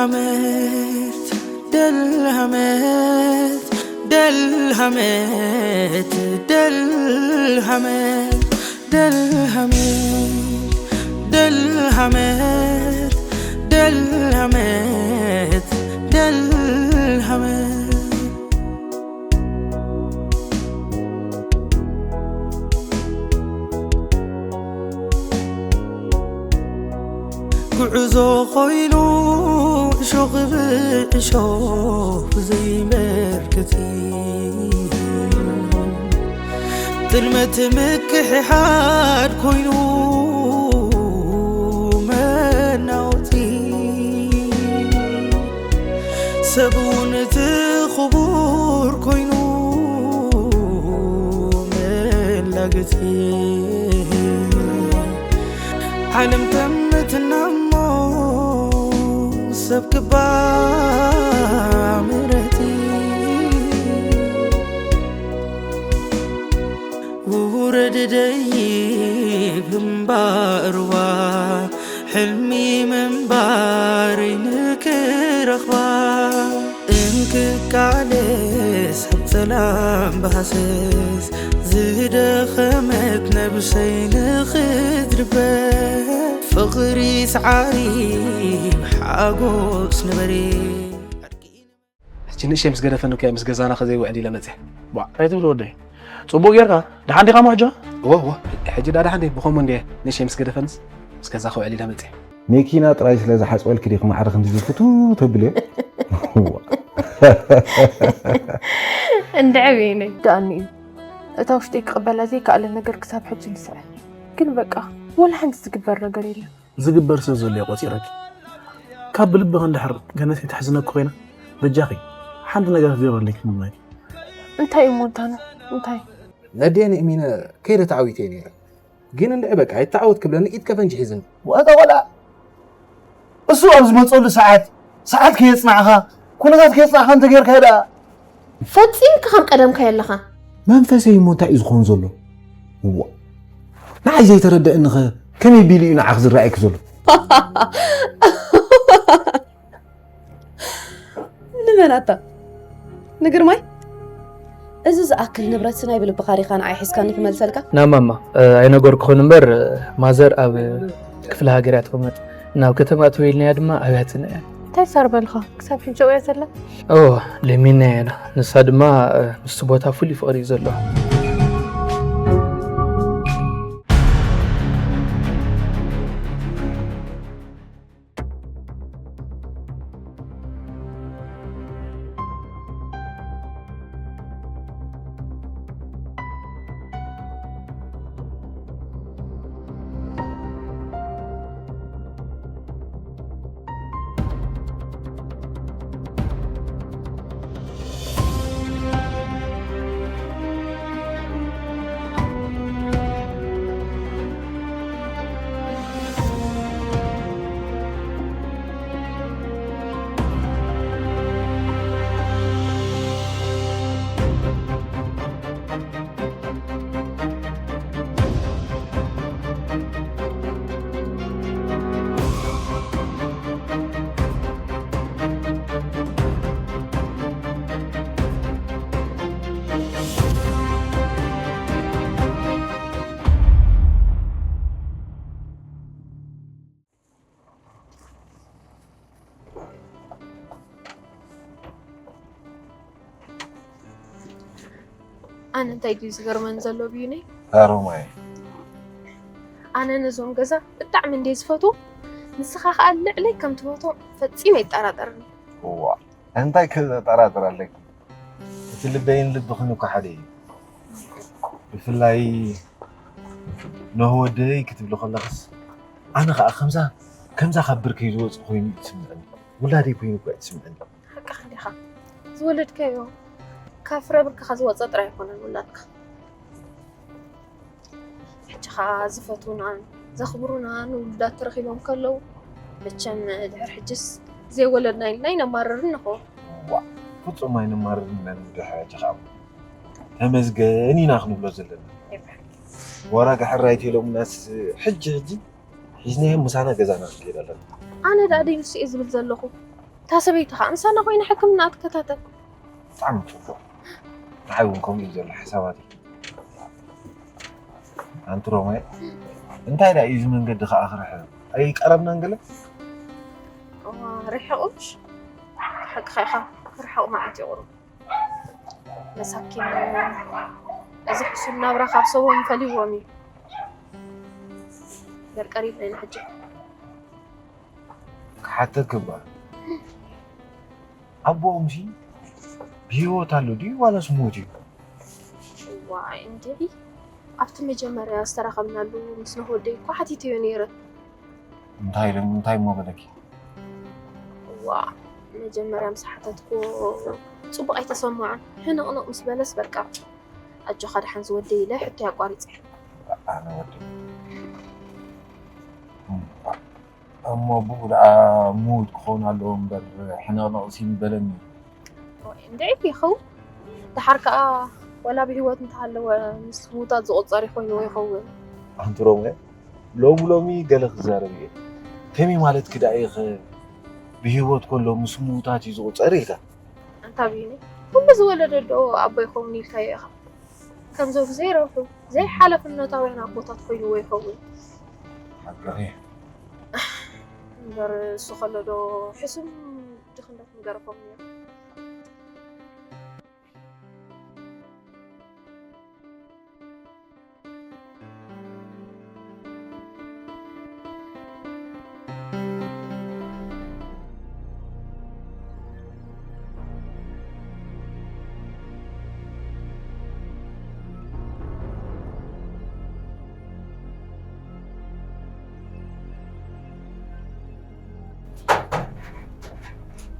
همت دل همت دل همت دل همت دل همت دل همت دل همت دل همت ጉዕዞ ኾይኑ እሾኽ ብእሾኽ ዘይመርገጺ ጥልመት ምክሕሓድ ኮይኑ መናወጺ ሰብ እውን እቲ ክቡር ኮይኑ መላገጺ ዓለም ተምትና እሞ ሰብ ክባ ምረጺ ውረድ ደይብ እምባርዋ ሕልሚ ምንባር ንክረኽባ እንክቃለስ ኣብ ጸላም ብሃሰስ ዝደኸመት ነብሰይ ንኽትድበ ፍቕሪ ሰዓሪ ሓጎስ ንበሪ ሕጂ ንእሸይ ምስ ገደፈኒ እኮ ምስ ገዛና ከዘይውዕል ኢለ መፅየ። ቧዕ፣ እንታይ ትብል ወደይ? ፅቡቕ ጌርካ። ደሓን ዲኻ እሞ ሕጂ? እወ፣ እወ። ሕጂ ዳ ደሓን ድየ? ብኸምኡ እንድየ ንእሸይ ምስ ገደፈንስ ምስ ገዛ ክውዕል ኢለ መፅየ። ሜኪና ጥራይ ስለ ዝሓፅበልኪ ዲኺ ማዕረ ክንድዚ ፍትው ተብልዮ? እንድዒ በይነይ። ደኣኒ እዩ። እታ ውሽጠይ ክቕበላ ዘይከኣለ ነገር ክሳብ ሕጂ ይስዕር። ግን በቃ ወላ ሓንቲ ዝግበር ነገር የለን። ዝግበር ሰብ ዘሎ እየ ቆፂረኪ። ካብ ብልቢ ከ እንድሕር ገነተይ ትሕዝነኪ ኮይና በጃኺ ሓንቲ ነገር ክትገብርለይ ክምነየኪ። እንታይ እዩ ሞንታና? እንታይ? ነዴን እሚነ ከይደ ተዓዊተ እየ ነይረ። ግን እንድዒ በቃ ኣይተዓወት ክብለኒ ኢድ ከፈንጂ ሒዝኒ። ወታ ቆልዓ እሱ ኣብ ዝመፀሉ ሰዓት ሰዓት ከየፅናዕኻ ኩነታት ከየፅናዕኻ እንተጌርካዮ ደኣ ፈጺምካ ከም ቀደምካ የለኻን። መንፈሰይ እሞ እንታይ እዩ ዝኸውን ዘሎ? እዋ ንዓይ ዘይተረደአኒ ኸ ከመይ ቢሉ እዩ ንዓኺ ዝረኣየኪ ዘሎ? ንመን ኣታ ንግርማይ? እዚ ዝኣክል ንብረትሲ ናይ ብልብኻ ዲኻ ንዓይ ሒዝካኒ ክመልሰልካ? ናብ ማማ ኣይነገርኩኽን እምበር ማዘር ኣብ ክፍለ ሃገር እያ ትቕመጥ። ናብ ከተማ እትው ኢልናያ ድማ ኣብያትና እያ። እንታይ ሳር በልኻ? ክሳብ ሕጂ ኣብኡ እያ ዘላ? እወ፣ ለሚንናያ ኢና። ንሳ ድማ ምስቲ ቦታ ፍሉይ ፍቕሪ እዩ ዘለዋ። ኣነ እንታይ ድዩ ዝገርመኒ ዘሎ ብዩነይ? ኣሮማይ ኣነ ነዞም ገዛ ብጣዕሚ እንድየ ዝፈትዎ፣ ንስኻ ኸኣ ልዕለይ ከም ትፈትዎም ፈጺመ ኣይጠራጠርን። እዋ እንታይ ክጠራጠር ኣለኪ? እቲ ልበይን ልብኽን እኮ ሓደ እዩ። ብፍላይ ኖህ ወደይ ክትብሊ ከለኽስ ኣነ ኸኣ ከምዛ ከምዛ ካብ ብርከይ ዝወጽእ ኮይኑ እዩ ዝስምዐኒ። ውላደይ ኮይኑ እኳ እዩ ዝስምዐኒ። ሓቅኻ እንዲኻ። ዝወለድካዮ ካብ ፍረ ብርክኻ ዝወጸ ጥራይ ኣይኮነን ውላድካ። ሕጂ ኸኣ ዝፈትዉናን ዘኽብሩናን ውሉዳት ተረኺቦም ከለዉ መቸም ድሕር ሕጅስ ዘይወለድና ኢልና ኣይነማርርን ንኸውን። ዋእ ፍጹም ኣይንማረርን ኢና ንድሕር ሕጂ ኸኣ እሞ ተመስገን ኢና ክንብሎ ዘለና። ወረ ጋሕራይ ተይሎሙናስ ሕጂ ሕጂ ሒዝናዮም ምሳና ገዛና ክንከይድ ኣለና። ኣነ ደኣ ድዩስ እየ ዝብል ዘለኹ። እታ ሰበይቲ ኸዓ ምሳና ኮይና ሕክምና ትከታተል። ብጣዕሚ ጽቡቕ። ንዓይ እውን ከምኡ እዩ ዘሎ ሓሳባተይ። ኣንቲ ሮማይ፣ እንታይ ደኣ እዩ እዚ መንገዲ ኸዓ ክርሕቕ? ኣይቀረብናን ገለ? እዋ፣ ርሕቑ ምሽ? ሓቅኻ ኢኻ፣ ክርሕቑ መዓት እዩ ቁሩብ። መሳኪን፣ እዚ ሕሱም ናብራ ካብ ሰቦም ፈልይዎም እዩ። ገርቀር ይብለኒ ሕጂ። ክሓተኪ እባ፣ ኣቦኦምሲ ብህይወት ኣሎ ድዩ ዋላስ ሞት እዩ? ዋይ እንድዒ፣ ኣብቲ መጀመርያ ዝተራኸብናሉ ምስ ነሆደይ እኮ ሓቲተዮ ነይረ። እንታይ ኢለ፣ እንታይ እሞ በለኪ? ዋ፣ መጀመርያ ምስ ሓተትኩ ጽቡቕ ኣይተሰምዖን። ሕንቕንቕ ምስ በለስ በቃ፣ ኣጆኻ ደሓን ዝወደይ ኢለ ሕቶይ ኣቋሪጸ። ኣነ ወዲ እሞ ብኡ ደኣ ምዉት ክኸውን ኣለዎ እምበር ሕንቕንቕሲ ምበለኒ። ወይ እንድዒ ይኸውን። ደሓር ከኣ ዋላ ብህይወት እንተሃለወ ምስ ምዉታት ዝቑጸር ይኾይንዎ ይኸውን። ኣንቲ ሮሜ፣ ሎሚ ሎሚ ገለ ክዛረብ እየ። ከመይ ማለትኪ ደኣ ኢኺ ብህይወት ከሎ ምስ ምዉታት እዩ ዝቑጸር ኢልካ? ኣንታ ቢኒ፣ ኩሉ ዝወለደ ዶ ኣቦ ይኸውን ኢልካዮ ኢኻ? ከምዞም ዘይረብሑ ዘይሓላፍነታውያን ኣቦታት ኮይንዎ ይኸውን። ሓቅኺ። እምበር እሱ ከሎ ዶ ሕሱም ድኽነት ምገረፎም ነይሩ?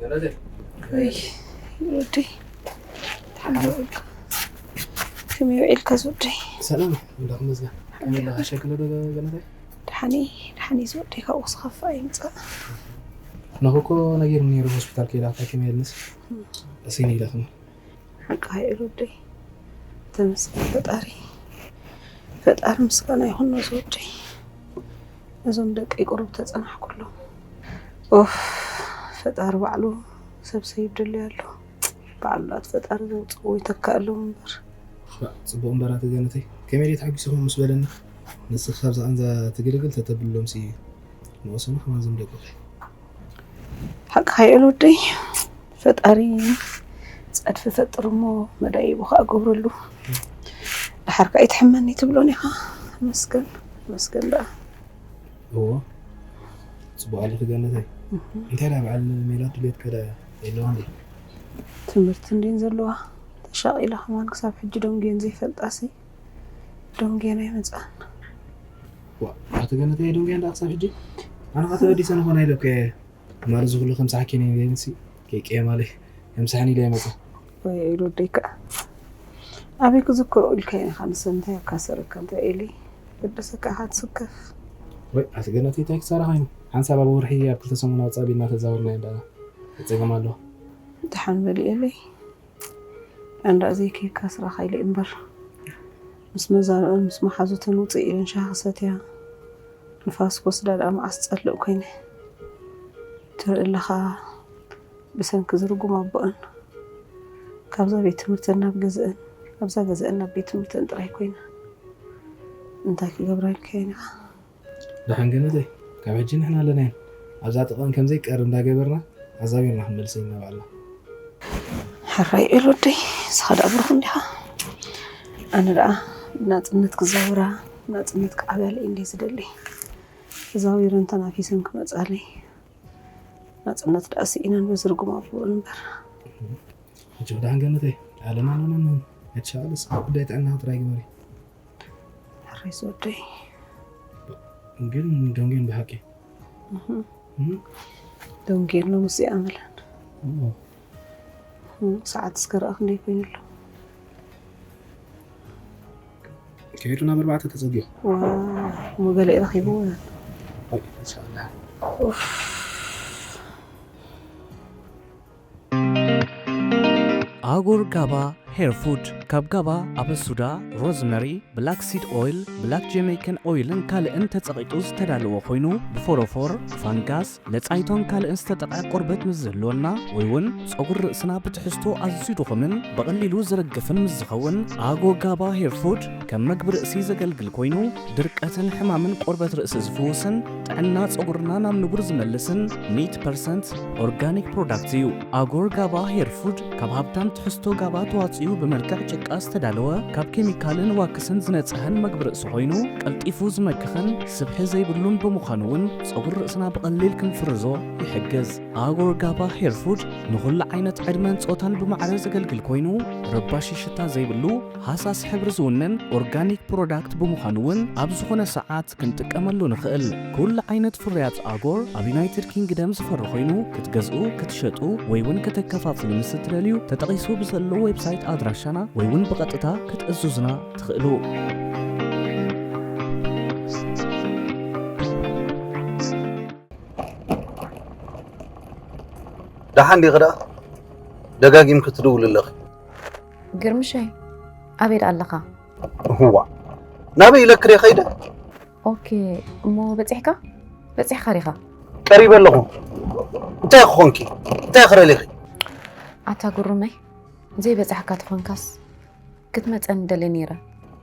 ገለተ። ወይ፣ ወደይ። ከመይ ውዒልካ ዝወደይ? ሰላም፣ እንዳ ክመዝጋ። ከመይ ኣለኻ? ሸክለ ዶ ገለተ? ደሓን እየ፣ ደሓን እየ ዝወደይ፣ ካብኡ ዝኸፍእ ኣይምጻእ። ነኹ እኮ ነጊርኒ ነይሩ ሆስፒታል ከይዳ፣ እንታይ ከመይ ኣልንስ? እም። እሰይ ነይ ኢላትኒ። ሓቅኻ እዩ ሮደይ። ተመስገን ፈጣሪ። ፈጣሪ ምስጋና ይኹኖ ዝወደይ። እዞም ደቀይ ቁሩብ ተጸናሕኩሎም። ኦፍ፣ ፈጣሪ ባዕሉ ሰብ ሰይብ ደልዩ ኣሎ። ባዕሉ ኣቲ ፈጣሪ ዘውጽእዎ ይተካእሎም እምበር። ባ፣ ጽቡቕ እምበር ኣቲ ገነተይ። ከመይ ድዩ ተሓጒስኹም ምስ በለኒ፣ ንስኺ ካብዛ ቃንዛ ትግልግል ተተብልሎምሲ ንወሰኑ ከማን እዞም ደቅኺ። ሓቅኻ እዩ ወደይ። ፈጣሪ ጸድፊ ፈጥር እሞ መዳይቡ ከኣ ገብረሉ። ደሓር ከኣ ኣይትሕመኒ ትብሎን ኢኻ። መስገን፣ መስገን ደኣ። እዎ፣ ጽቡቕ ኣለኺ ገነተይ። እህ። እንታይ ደኣ በዓል ሜላት ድሌት ከ ደኣ የለዋን ድዩ? ትምህርቲ እንድየን ዘለዋ። ተሻቒላ ከማን ክሳብ ሕጂ ደንጉየን ዘይፈልጣሲ። ደንጉየን ኣይመጽኣን። ዋ፣ ኣቲ ገነተይ ደንጉየን ደኣ ክሳብ ሕጂ? ኣነ ከኣ ተበዲሰ ንኾና ኢለኩ እየ። ማለዚ ኩሉ ከምሳሕኪ ነይንሲ፣ ከይቀየማለይ፣ ከምሳሕኒ ኢለ ይመጽእ። ወይ ኢሉ ወደይ ከኣ። ኣበይ ክዝክሮ ኢልካ ኢና፣ ንሰ እንታይ ኣካሰርካ እንታይ ኢሊ? ገደሰካ ኢኻ ትስከፍ። ወይ፣ ኣቲ ገነተይ እንታይ ክሳራ ኮይኑ? ሓንሳብ ኣብ ወርሒ ኣብ ክልተ ሰሙን ኣውጻእ ቢልና ተዛወርና እንዳ ጸገም ኣሎ። ደሓን በሊ ኤለይ። ኣንዳ ዘይከይካ ስራኻ ኢለ እምበር። ምስ መዛንኦን ምስ መሓዙተን ውፅእ ኢለን ሻሂ ክሰትያ፣ ንፋስ ክወስዳ ደኣ መዓስ ዝጸልእ ኮይነ። ትርኢ ኣለኻ፣ ብሰንኪ ዝርጉም ኣቦኣን ካብዛ ቤት ትምህርተን ናብ ገዝአን፣ ካብዛ ገዝአን ናብ ቤት ትምህርተን ጥራይ ኮይና። እንታይ ክገብራ ኢልካየን ኢኻ? ደሓን ገነተይ፣ ካብ ሕጂ ንሕና ኣለና ኢና። ኣብዛ ጥቕኣን ከም ዘይቀርብ እንዳገበርና ኣዛዊርና ክንመልሰን ኢና ባዕልና። ሕራይ ኢሉ ወደይ፣ ንስኻ ደኣ ብሩኽ እንዲኻ። ኣነ ደኣ ብናጽነት ክዛወራ፣ ብናጽነት ክዓብያለይ እንድየ ዝደሊ። ተዛዊረን ተናፊሰን ክመጻለይ። ናጽነት ደኣ ስኢነን በዚ ርጉም ኣቦአን እምበር። ሕጂ ደሓን ገነተይ፣ ኣለና ኣለና፣ ኣይትሸቐሊ፣ ንስኻ ጉዳይ ጥዕናኻ ጥራይ ግበሪ። ሕራይ ዝወደይ። ግን ደንጉየን ብሓቂ። እህ። እህ። ደንጉየን ሎምስ ዘይኣመለን። እዎ። እህ፣ ሰዓት እስከ ረኣ ክንደይ ኮይኑ ኣሎ? ከይዱ ናብ ኣርባዕተ ተጸጊዑ። ዋው፣ እሞ ገለ ረኺብዎ። ኣይ፣ ኢንሻላህ። ኡፍ። ኣጉር ጋባ ሄር ፉድ ካብ ጋባ፣ ኣበሱዳ፣ ሮዝመሪ፣ ብላክ ሲድ ኦይል፣ ብላክ ጀመይከን ኦይልን ካልእን ተጸቒጡ ዝተዳለወ ኮይኑ፣ ብፎሮፎር፣ ፋንጋስ፣ ለጻይቶን ካልእን ዝተጠቕዐ ቆርበት ምስ ዝህልወና፣ ወይ እውን ጸጉሪ ርእስና ብትሕዝቶ ኣዝዩ ድኹምን ብቐሊሉ ዝረግፍን ምስ ዝኸውን፣ ኣጎ ጋባ ሄር ፉድ ከም መግቢ ርእሲ ዘገልግል ኮይኑ፣ ድርቀትን ሕማምን ቆርበት ርእሲ ዝፍውስን ጥዕና ጸጉርና ናብ ንቡር ዝመልስን ሚእቲ ፐርሰንት ኦርጋኒክ ፕሮዳክት እዩ። ኣጎር ጋባ ሄር ፉድ ካብ ሃብታም ትሕዝቶ ጋባ ተዋጽኡ ብመልክዕ ጭቃ ዝተዳለወ፣ ካብ ኬሚካልን ዋክስን ዝነጽሀን መግቢ ርእሲ ኮይኑ፣ ቀልጢፉ ዝመክኽን ስብሒ ዘይብሉን ብምዃኑ እውን ጸጉሪ ርእስና ብቐሊል ክንፍርዞ ይሕግዝ። ኣጎር ጋባ ሄር ፉድ ንኹሉ ዓይነት ዕድመን ጾታን ብማዕረ ዘገልግል ኮይኑ፣ ረባሺ ሽታ ዘይብሉ፣ ሃሳስ ሕብሪ ዝውንን ኦርጋኒክ ፕሮዳክት ብምዃኑ እውን ኣብ ዝኾነ ሰዓት ክንጥቀመሉ ንኽእል። ኩሉ ዓይነት ፍርያት ኣጎር ኣብ ዩናይትድ ኪንግደም ዝፈሪ ኮይኑ፣ ክትገዝኡ፣ ክትሸጡ ወይ እውን ከተከፋፍሉ ምስ እትደልዩ፣ ተጠቒሱ ብዘሎ ዌብሳይት ኣድራሻና ወይ እውን ብቐጥታ ክትእዝዙና ትኽእሉ። ደሓን ዲኺ ደኣ? ደጋጊምኪ ትድውሊ ኣለኺ። ግርምሸይ፣ ኣበይ ደኣ ኣለኻ? እዋ፣ ናበይ ኢለኪ ድየ ከይደ? ኦኬ፣ እሞ በጺሕካ? በጺሕካ ዲኻ? ቀሪበ ኣለኹ። እንታይ ክኾንኪ? እንታይ ክረሊኺ? ኣታ ጉሩመይ፣ ዘይበጻሕካ ተኾንካስ ክትመጸኒ ደልየ ነይረ።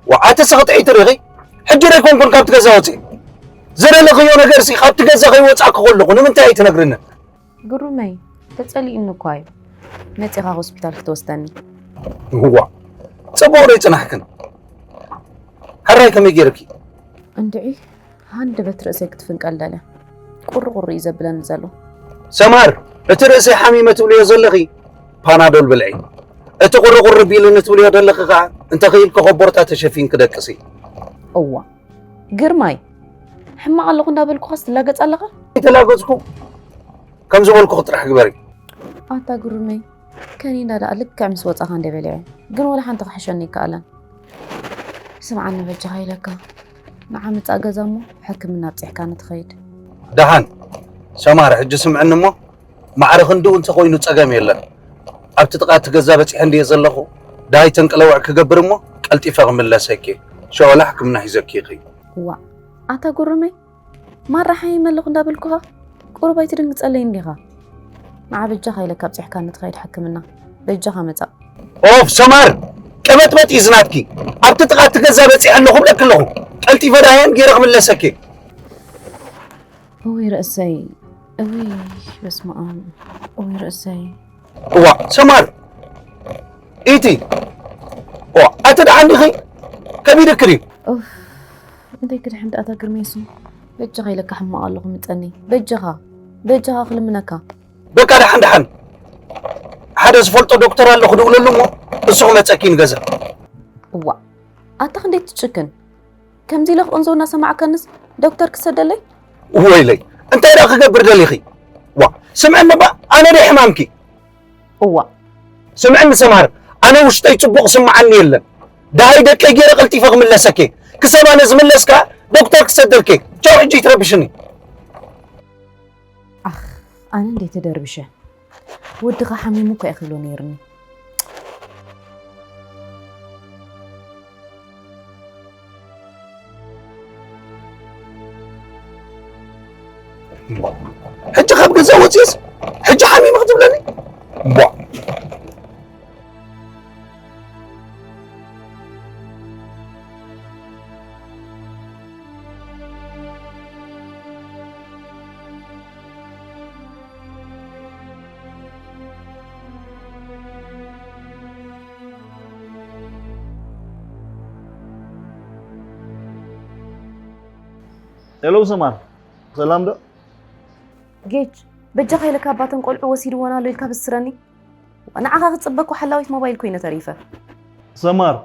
ዋዓተ ሰኽጥዒ ትሪኺ? ሕጂ ዶ ኣይኮንኩን ካብቲ ገዛ ወፂእ? ዝደለኽዮ ነገርሲ ካብቲ ገዛ ከይወፃእኩ ከለኹ ንምንታይ ኣይትነግርንን? ግሩመይ፣ ተጸሊኡኒ እኳ እዩ መጺኻ ሆስፒታል ክትወስደኒ። እዋ፣ ጽቡቕ ዶ ይጽናሕክን? ሕራይ ከመይ ገይርኪ? እንድዒ ሃንደበት ርእሰይ ክትፍንቀል ደልያ። ቁሪ ቁሪ እዩ ዘብለኒ ዘሎ። ሰማር፣ እቲ ርእሰይ ሓሚመ ትብልዮ ዘለኺ ፓናዶል ብልዒ። እቲ ቁሪ ቁሪ ቢልኒ ትብልዮ ዘለኺ ከዓ እንተኽኢልኪ ኮቦርታ ተሸፊንኪ ደቅሲ። እዋ ግርማይ፣ ሕማቕ ኣለኹ እንዳበልኩኻስ ትላገጽ ኣለኻ? ኣይተላገጽኩ። ከም ዝበልኩኺ ጥራሕ ግበሪ። ኣታ ግሩመይ፣ ከኒና ደኣ ልክዕ ምስ ወጻኻ እንደ በሊዐ፣ ግን ወላ ሓንቲ ክሕሸኒ ኣይከኣለን። ስምዓኒ በጃኻ ኢለካ፣ ንዓ ምጻእ ገዛ እሞ ሕክምና ኣብጺሕካኒ ትኸይድ። ደሓን ሰማር፣ ሕጂ ስምዕኒ እሞ፣ ማዕረ ክንድኡ እንተኾይኑ ጸገም የለን። ኣብቲ ጥቓ እቲ ገዛ በጺሐ እንድየ ዘለኹ፣ ደሃይ ተንቅለውዕ ክገብር እሞ፣ ቀልጢፈ ክምለሰኪ። ሸወላ ሕክምና ሒዘኪ ይኸይድ። እዋ፣ ኣታ ግሩመይ፣ ማራ ሓሚመ ኣለኹ እንዳበልኩኻ ቁሩብ ኣይትድንግጸለይን ዲኻ? ንዓ በጃኻ ኢለካ ኣብጺሕካኒ ትኸይድ ሕክምና። በጃኻ ምጻእ። ኦፍ ሰማር፣ ቀበጥበጥ እዩ ዝናትኪ። ኣብቲ ጥቓ እቲ ገዛ በጺሐ ኣለኹ እብለኪ ኣለኹ። ቀልጢፈ ደሃየን ገይረ ክምለሰኪ። እውይ ርእሰይ፣ እውይ በስመ ኣብ፣ እውይ ርእሰይ። እዋ ሰማር፣ ኢቲ፣ እዋ ኣቲ ደሓን ዲኺ? ከቢድኪ ድዩ? ኡፍ፣ እንታይ ክድሕን ደኣ እታ ግርሜሱ? በጃኻ ኢለካ ሕማቕ ኣለኹ ምጸኒ። በጃኻ፣ በጃኻ ክልምነካ። በቃ ደሓን ደሓን፣ ሓደ ዝፈልጦ ዶክተር ኣሎ ክድውለሉ እሞ እሱ ክመጸኪ ንገዛ። እዋ፣ ኣታ ክንደይ ትጭክን? ከምዚ ኢለ ክቕንዞ እናሰማዕካንስ ዶክተር ክሰደለይ? ወይለይ፣ እንታይ ደኣ ክገብር ደሊኺ? ዋ፣ ስምዕኒ እባ፣ ኣነ ዶ ሕማምኪ? እዋ፣ ስምዕኒ ሰማር፣ ኣነ ውሽጠይ ጽቡቕ ስምዓኒ የለን። ደሃይ ደቀይ ገይረ ቀልጢፈ ክምለሰኪ። ክሳብ ኣነ ዝምለስካ ዶክተር ክሰደልኪ። ቻው፣ ሕጂ ይትረብሽኒ። ኣኽ፣ ኣነ እንዴ ተደርብሸ። ወድኻ ሓሚሙ እኮ እየ ክብሎ ነይርኒ። ሕጂ ካብ ገዛ ወፂእስ ሕጂ ሓሚሙ ክትብለኒ? እምቧ። ሄሎ ሰማር፣ ሰላም ዶ? ጌች፣ በጃኻ ኢለካ ኣባተን ቆልዑ ወሲድወን ኣሎ ኢልካ ብስረኒ። ንዓኻ ክጽበ እኮ ሓላዊት ሞባይል ኮይነ ተሪፈ። ሰማር፣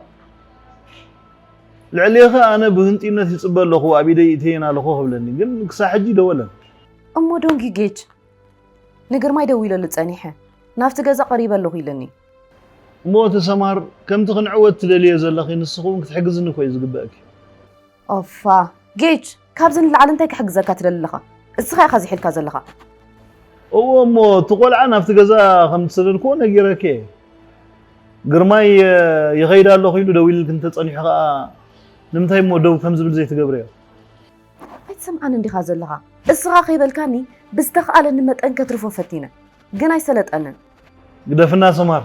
ልዕሌኺ ኣነ ብህንጢነት ይጽበ ኣለኹ፣ ኣብ ኢደይ እተየን ኣለኹ ክብለኒ፣ ግን ክሳብ ሕጂ ደወለን። እሞ ዶንጊ ጌች፣ ንግርማይ ደዊለሉ ጸኒሐ፣ ናብቲ ገዛ ቀሪበ ኣለኹ ኢለኒ። እሞ እቲ ሰማር፣ ከምቲ ክንዕወት ትደልዮ ዘለኺ ንስኺ እውን ክትሕግዝኒ እኮ እዩ ዝግበእኪ። ኦፋ፣ ጌች፣ ካብዚ ንላዕሊ እንታይ ክሕግዘካ ትደሊ ኣለኻ? እስኻ ኢኻ ዝሒልካ ዘለኻ። እዎ፣ እሞ እቲ ቆልዓ ናብቲ ገዛ ከም ዝሰደድክዎ ነጊረኪ እየ። ግርማይ ይኸይድ ኣለኹ ኢሉ ደዊሉልኪ እንተጸኒሑ ኸኣ ንምንታይ እሞ ደው ከም ዝብል ዘይትገብርዮ? ኣይትሰምዓን እንዲኻ ዘለኻ። እስኻ ከይበልካኒ ብዝተኻኣለኒ መጠን ከትርፎ ፈቲነ፣ ግን ኣይሰለጠንን። ግደፍና ሰማር፣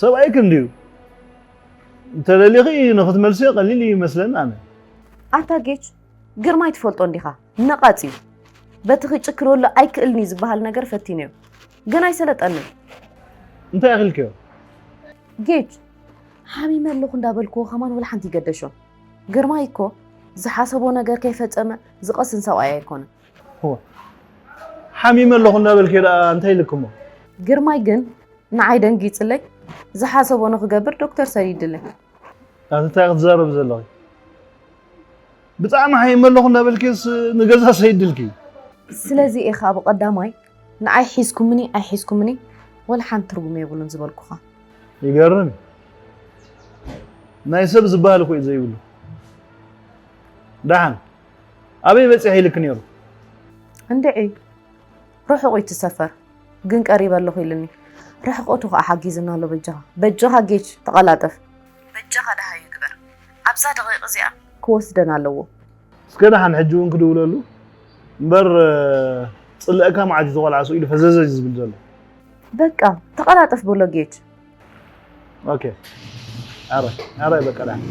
ሰብኣይኪ እንድዩ። እንተደሊኺ ንኽትመልስዮ ቀሊል እዩ ይመስለኒ ኣነ። ኣታ ጌች፣ ግርማይ ትፈልጦ እንዲኻ፣ ነቓጽ እዩ። በቲ ክጭክረሉ ኣይክእልን እዩ ዝበሃል ነገር ፈቲነዮ፣ ግን ኣይሰለጠንን። እንታይ ኣኺልክዮ? ጌች፣ ሓሚመ ኣለኹ እንዳበልክዎ ከማን ወላ ሓንቲ ይገደሾ። ግርማይ እኮ ዝሓሰቦ ነገር ከይፈጸመ ዝቐስን ሰብኣይ ኣይኮነን። ሓሚመ ኣለኹ እንዳበልክዮ ደኣ እንታይ ኢልክሞ? ግርማይ ግን ንዓይ ደንጊጽለይ፣ ዝሓሰቦ ንኽገብር ዶክተር ሰዲድለይ። ኣቲ እንታይ ክትዛረቢ ዘለኺ? ብጣዕሚ ሓሚመ ኣለኹ እንዳበልክዮስ ንገዛ ሰዲድልኪ። ስለዚ ኢኻ ብቐዳማይ ንዓይ ሒዝኩምኒ ኣይሒዝኩምኒ ወላ ሓንቲ ትርጉም የብሉን ዝበልኩኻ። ይገርም እዩ። ናይ ሰብ ዝበሃል እኮ እዩ ዘይብሉ። ደሓን ኣበይ በጺሐ ኢልኪ ነይሩ? እንድዒ ርሑቕ እዩ እቲ ሰፈር፣ ግን ቀሪበ ኣለኹ ኢሉኒ። ርሕቐቱ ኸኣ ሓጊዙና ኣሎ። በጃኻ በጃኻ ጌች ተቐላጠፍ። በጃኻ ደሃዩ ግበር። ኣብዛ ደቒቕ እዚኣ ክወስደን ኣለዎ። እስከ ደሓን ሕጂ እውን ክድውለሉ እምበር ጽልእካ መዓት እዩ ተቆልዓ ስኡ ኢሉ ፈዘዘ እዩ ዝብል ዘሎ። በቃ ተቐላጠፍ በሎ ጌች። ኦኬ ኣረ ኣረ በቃ ደሓን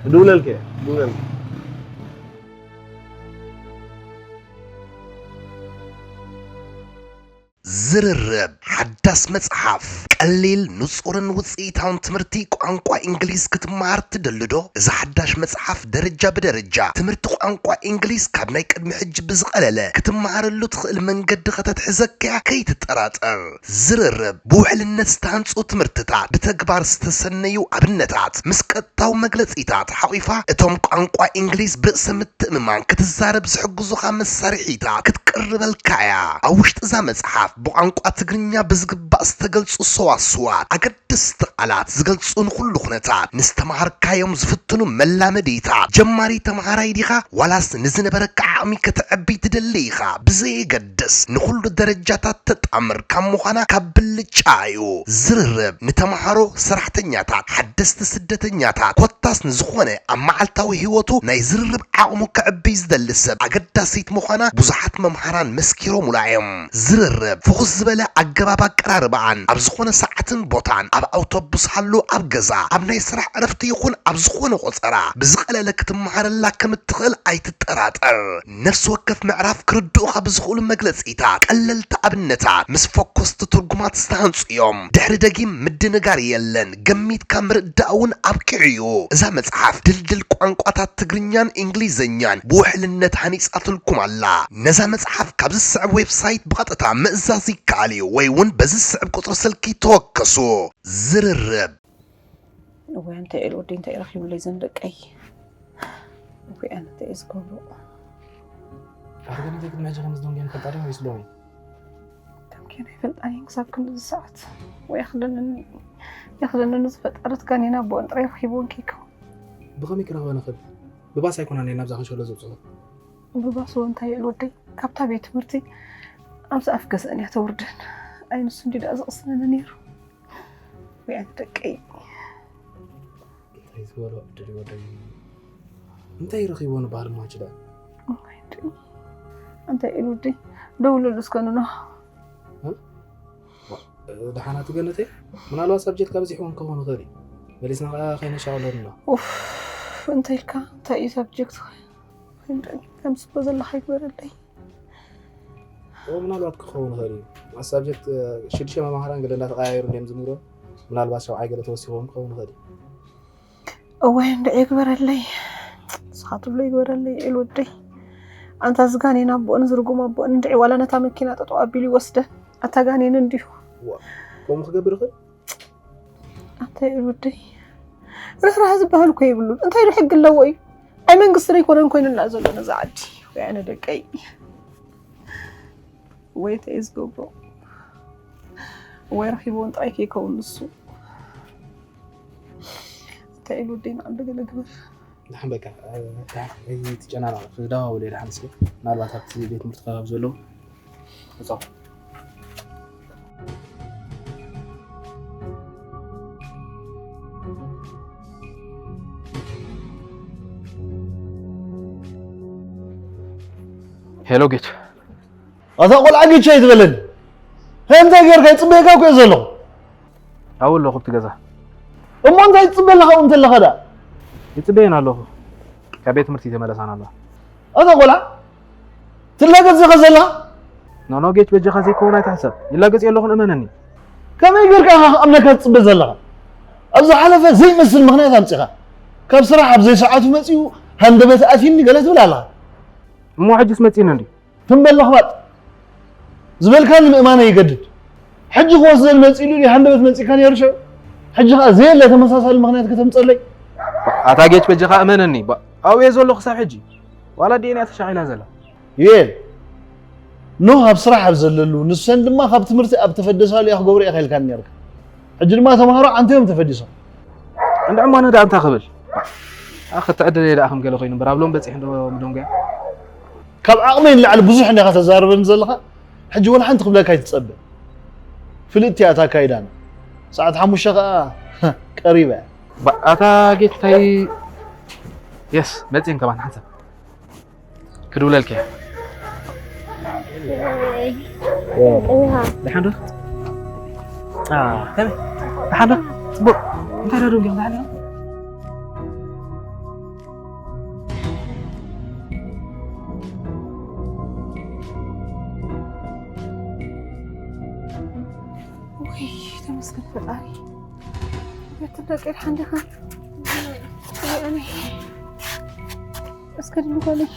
ክድውለልክ እየ ክድውለልክ። ዝርርብ ሓዳስ መጽሓፍ ቀሊል ንጹርን ውጽኢታውን ትምህርቲ ቋንቋ እንግሊዝ ክትመሃር ትደልዶ? እዛ ሓዳሽ መጽሓፍ ደረጃ ብደረጃ ትምህርቲ ቋንቋ እንግሊዝ ካብ ናይ ቅድሚ ሕጂ ብዝቐለለ ክትመሃረሉ ትኽእል መንገዲ ከተትሕዘካያ ከይትጠራጠር። ዝርርብ ብውሕልነት ዝተሃንጹ ትምህርትታት ብተግባር ዝተሰነዩ ኣብነታት ምስ ቀጥታዊ መግለጺታት ሓቒፋ እቶም ቋንቋ እንግሊዝ ብርእሰ ምትእምማን ክትዛረብ ዝሕግዙኻ መሳርሒታት ክትቅርበልካ እያ። ኣብ ውሽጢ እዛ መጽሓፍ ብቋንቋ ትግርኛ ብዝግባእ ዝተገልጹ ሰዋስዋት፣ ኣገደስቲ ቃላት ዝገልጹ ንኹሉ ኩነታት፣ ንዝተምሃርካዮም ዝፍትኑ መላመዲታት፣ ጀማሪ ተምሃራይ ዲኻ ዋላስ ንዝነበረካ ዓቕሚ ከተዕቢ ትደሊ ኢኻ ብዘየገድስ ንኹሉ ደረጃታት ተጣምር ካብ ምዃና ካብ ብልጫ እዩ። ዝርርብ ንተምሃሮ፣ ሰራሕተኛታት፣ ሓደስቲ ስደተኛታት ኮታስ ንዝኾነ ኣብ መዓልታዊ ህይወቱ ናይ ዝርርብ ዓቕሙ ከዕብይ ዝደሊ ሰብ ኣገዳሲት ምዃና ብዙሓት መምሃራን መስኪሮሙላ እዮም። ዝርርብ ፍኹስ ዝበለ ኣገባብ ኣቀራርባኣን ኣብ ዝኾነ ሰዓትን ቦታን ኣብ ኣውቶቡስ ሃሉ ኣብ ገዛ ኣብ ናይ ስራሕ ዕረፍቲ ይኹን ኣብ ዝኾነ ቆጸራ ብዝቐለለ ክትመሃረላ ከም እትኽእል ኣይትጠራጠር። ነፍሲ ወከፍ ምዕራፍ ክርድኡኻ ብዝኽእሉ መግለጺታት ቀለልቲ ኣብነታት ምስ ፈኮስቲ ትርጉማት ዝተሃንጹ እዮም። ድሕሪ ደጊም ምድንጋር የለን፣ ገሚትካ ምርዳእ እውን ኣብቂዑ እዩ። እዛ መጽሓፍ ድልድል ቋንቋታት ትግርኛን እንግሊዝኛን ብውሕልነት ሃኒጻትልኩም ኣላ። ነዛ መጽሓፍ ካብ ዝስዕብ ዌብሳይት ብቐጥታ ምእዛዝ ይከኣል እዩ ወይ እውን በዚ ዝስዕብ ቁጽሪ ስልኪ ተወከሱ። ዝርርብ። እዋይ እንታይ ኢሉ ወደይ እንታይ ረኺቡለይ ዘን ደቀይ። እዋይ ኣነ እንታይ እየ ዝገብሮ። ኣርገን እንታይ ቅድሚ ሕጂ ከም ዝደንጎ ይፈልጣ ድዮም ወይስ ሎሚ? ከም ከየን ኣይፈልጣን እየን ክሳብ ክንድዚ ሰዓት ወይ ኣኽደንኒ የኽደንኒ ዝፈጠረት ጋኔና ኣቦን ጥራይ ረኺብዎን ከይከውን። ብኸመይ ክረኽበን እኽእል? ብባስ ኣይኮናን እየን ናብዛ ከሸሎ ዘብፅሑ። ብባስ እውን እንታይ ኢሉ ወደይ ካብታ ቤት ትምህርቲ ኣብዚ ኣፍ ገዝአን እያ ተውርደን። ኣይ ንሱ እንዲ ደኣ ዝቕስነኒ ነይሩ። ወይ ኣነ ደቀይ። እንታይ ዝበሎ ዕድል ይወደይ። እንታይ ረኺቦ ንባህል ማች ደኣ? እንታይ ኢሉ ወደይ ደውለሉ እስከ ንኖ። ደሓናት ገነተይ፣ ምናልባት ሳብጀክት ኣብዚሕዎም ክኸውን ይኽእል እዩ። መሊስና ኸዓ ከይነሻቕለሉ። ኡፍ፣ እንታይ ኢልካ? እንታይ እዩ ሳብጀክት? ከምስቦ ዘለኻ ይግበረለይ። ኦ፣ ምናልባት ክኸውን ይኽእል እዩ። ኣብ ሳብጀክት ሽዱሽተ መማህራን ገለ እንዳተቐያየሩ እንድዮም ዝምህሩ። ምናልባት ሸውዓይ ገለ ተወሲኽዎም ክኸውን ይኽእል እዩ። እዋይ እንድዒ ይግበረለይ። ንስኻ ትብሎ ይግበረለይ ኢሉ ወደይ። ኣንታ እዚ ጋኔን ኣቦእን ዝርጉም ኣቦእን እንድዒ ዋላ ነታ መኪና ጠጠው ኣቢሉ ይወስደ። ኣታ ጋኔን እንድዩ። ዋ፣ ከምኡ ክገብር ይኽእል? ኣንታይ ኢሉ ወደይ። ርህራህ ዝበሃል እኮ የብሉን። እንታይ ዶ ሕጊ ኣለዎ እዩ? ኣይ መንግስቲ ዶ ኣይኮነን ኮይኑና ዘሎ ነዛ ዓዲ? ወይ ኣነ ደቀይ። ወይ እንታይ እዩ ዝገብሮ? ወይ ረኺብዎን ጥራይ ከይከውን ንሱ። እንታይ ኢሉ ወደይ ንዓንዲ ገለ ግበር። ደሓን በቃ፣ ደሓን፣ ኣይትጨናነቕ፣ ክደዋውል እየ ደሓን እስኪ። ምናልባት ኣብቲ ቤት ትምህርቲ ከባቢ ዘለዉ። እጻው። ሄሎ ጌች። ኣታ ቆልዓ ጌች ኣይትበለኒ። እንታይ ጌርካ? ይፅበየካ እኮ እየ ዘለኹ። ኣብኡ ኣለኹ ኣብቲ ገዛ። እሞ እንታይ ትፅበ ኣለኻ ኣብኡ እንተለኻ ደኣ? ይፅበየን ኣለኹ። ካብ ቤት ትምህርቲ ተመለሳን ኣለዋ። ኣታ ቆልዓ ትላገፅ ዲኻ ዘለኻ? ኖኖ ጌች በጃኻ ዘይከውን ኣይትሕሰብ። ይላገፅ የለኹን እመነኒ። ከመይ ጌርካ ኢኻ ክኣምነካ ትፅበ ዘለኻ? ኣብ ዝሓለፈ ዘይመስል ምኽንያት ኣምፂኻ። ካብ ስራሕ ኣብ ዘይሰዓቱ መፂኡ ሃንደበት ኣትዩኒ ገለ ትብል ኣለኻ። እሞ ሕጅስ መፂእኒ እንዲ ትም በል ለኽባጥ ዝበልካኒ ምእማነይ ይገድድ። ሕጂ ክወስደኒ መፂኡ ኢሉ ድዩ ሃንደበት መፂእካ ነይሩ ሽዑ? ሕጂ ኸዓ ዘየለ ተመሳሳሊ ምኽንያት ከተምፀለይ? ኣታ ጌች በጃኻ እመነኒ። ባ- ኣብኡ እየ ዘለኹ ክሳብ ሕጂ። ዋላ ዲኤንኤ ተሻቒላ ዘላ። ዩኤል ኖህ ኣብ ስራሕ ኣብ ዘለሉ ንሰን ድማ ካብ ትምህርቲ ኣብ ተፈደሳሉ እያ ክገብሮ እየ ከልካኒ ነርካ። ሕጂ ድማ ተምሃሮ ዓንተዮም ተፈዲሶም። እንድዕሞ ኣነ ደኣ እንታይ ክብል? ኣኸ ትዕድለይ ደኣ ከም ገለ ኮይኑ እምበር ኣብ ሎም በፂሕ እንዶ ምደንጎያ። ካብ ዓቕመይ ንላዕሊ ብዙሕ እንዲኻ ተዛርበኒ ዘለኻ። ሕጂ ወላ ሓንቲ ክብለካ ኣይትጸበ። ፍልጥቲ እያ እታ ኣካይዳና። ሰዓት ሓሙሽተ ከኣ ቀሪባ እያ። ኣታ ጌች እንታይ የስ መፅእን ከማን ሓንሳብ ክድውለልክ እየ። ደሓን ዶ? ከመይ? ደሓን ዶ? ፅቡቕ። እንታይ ዶ ደንጊኹም? ደሓን ዶ? ውይ ተመስገን ፈጣሪ። ቤት ደቂ ደሓን ዲኻ? ኣነ እስከ ድሉ በለይ።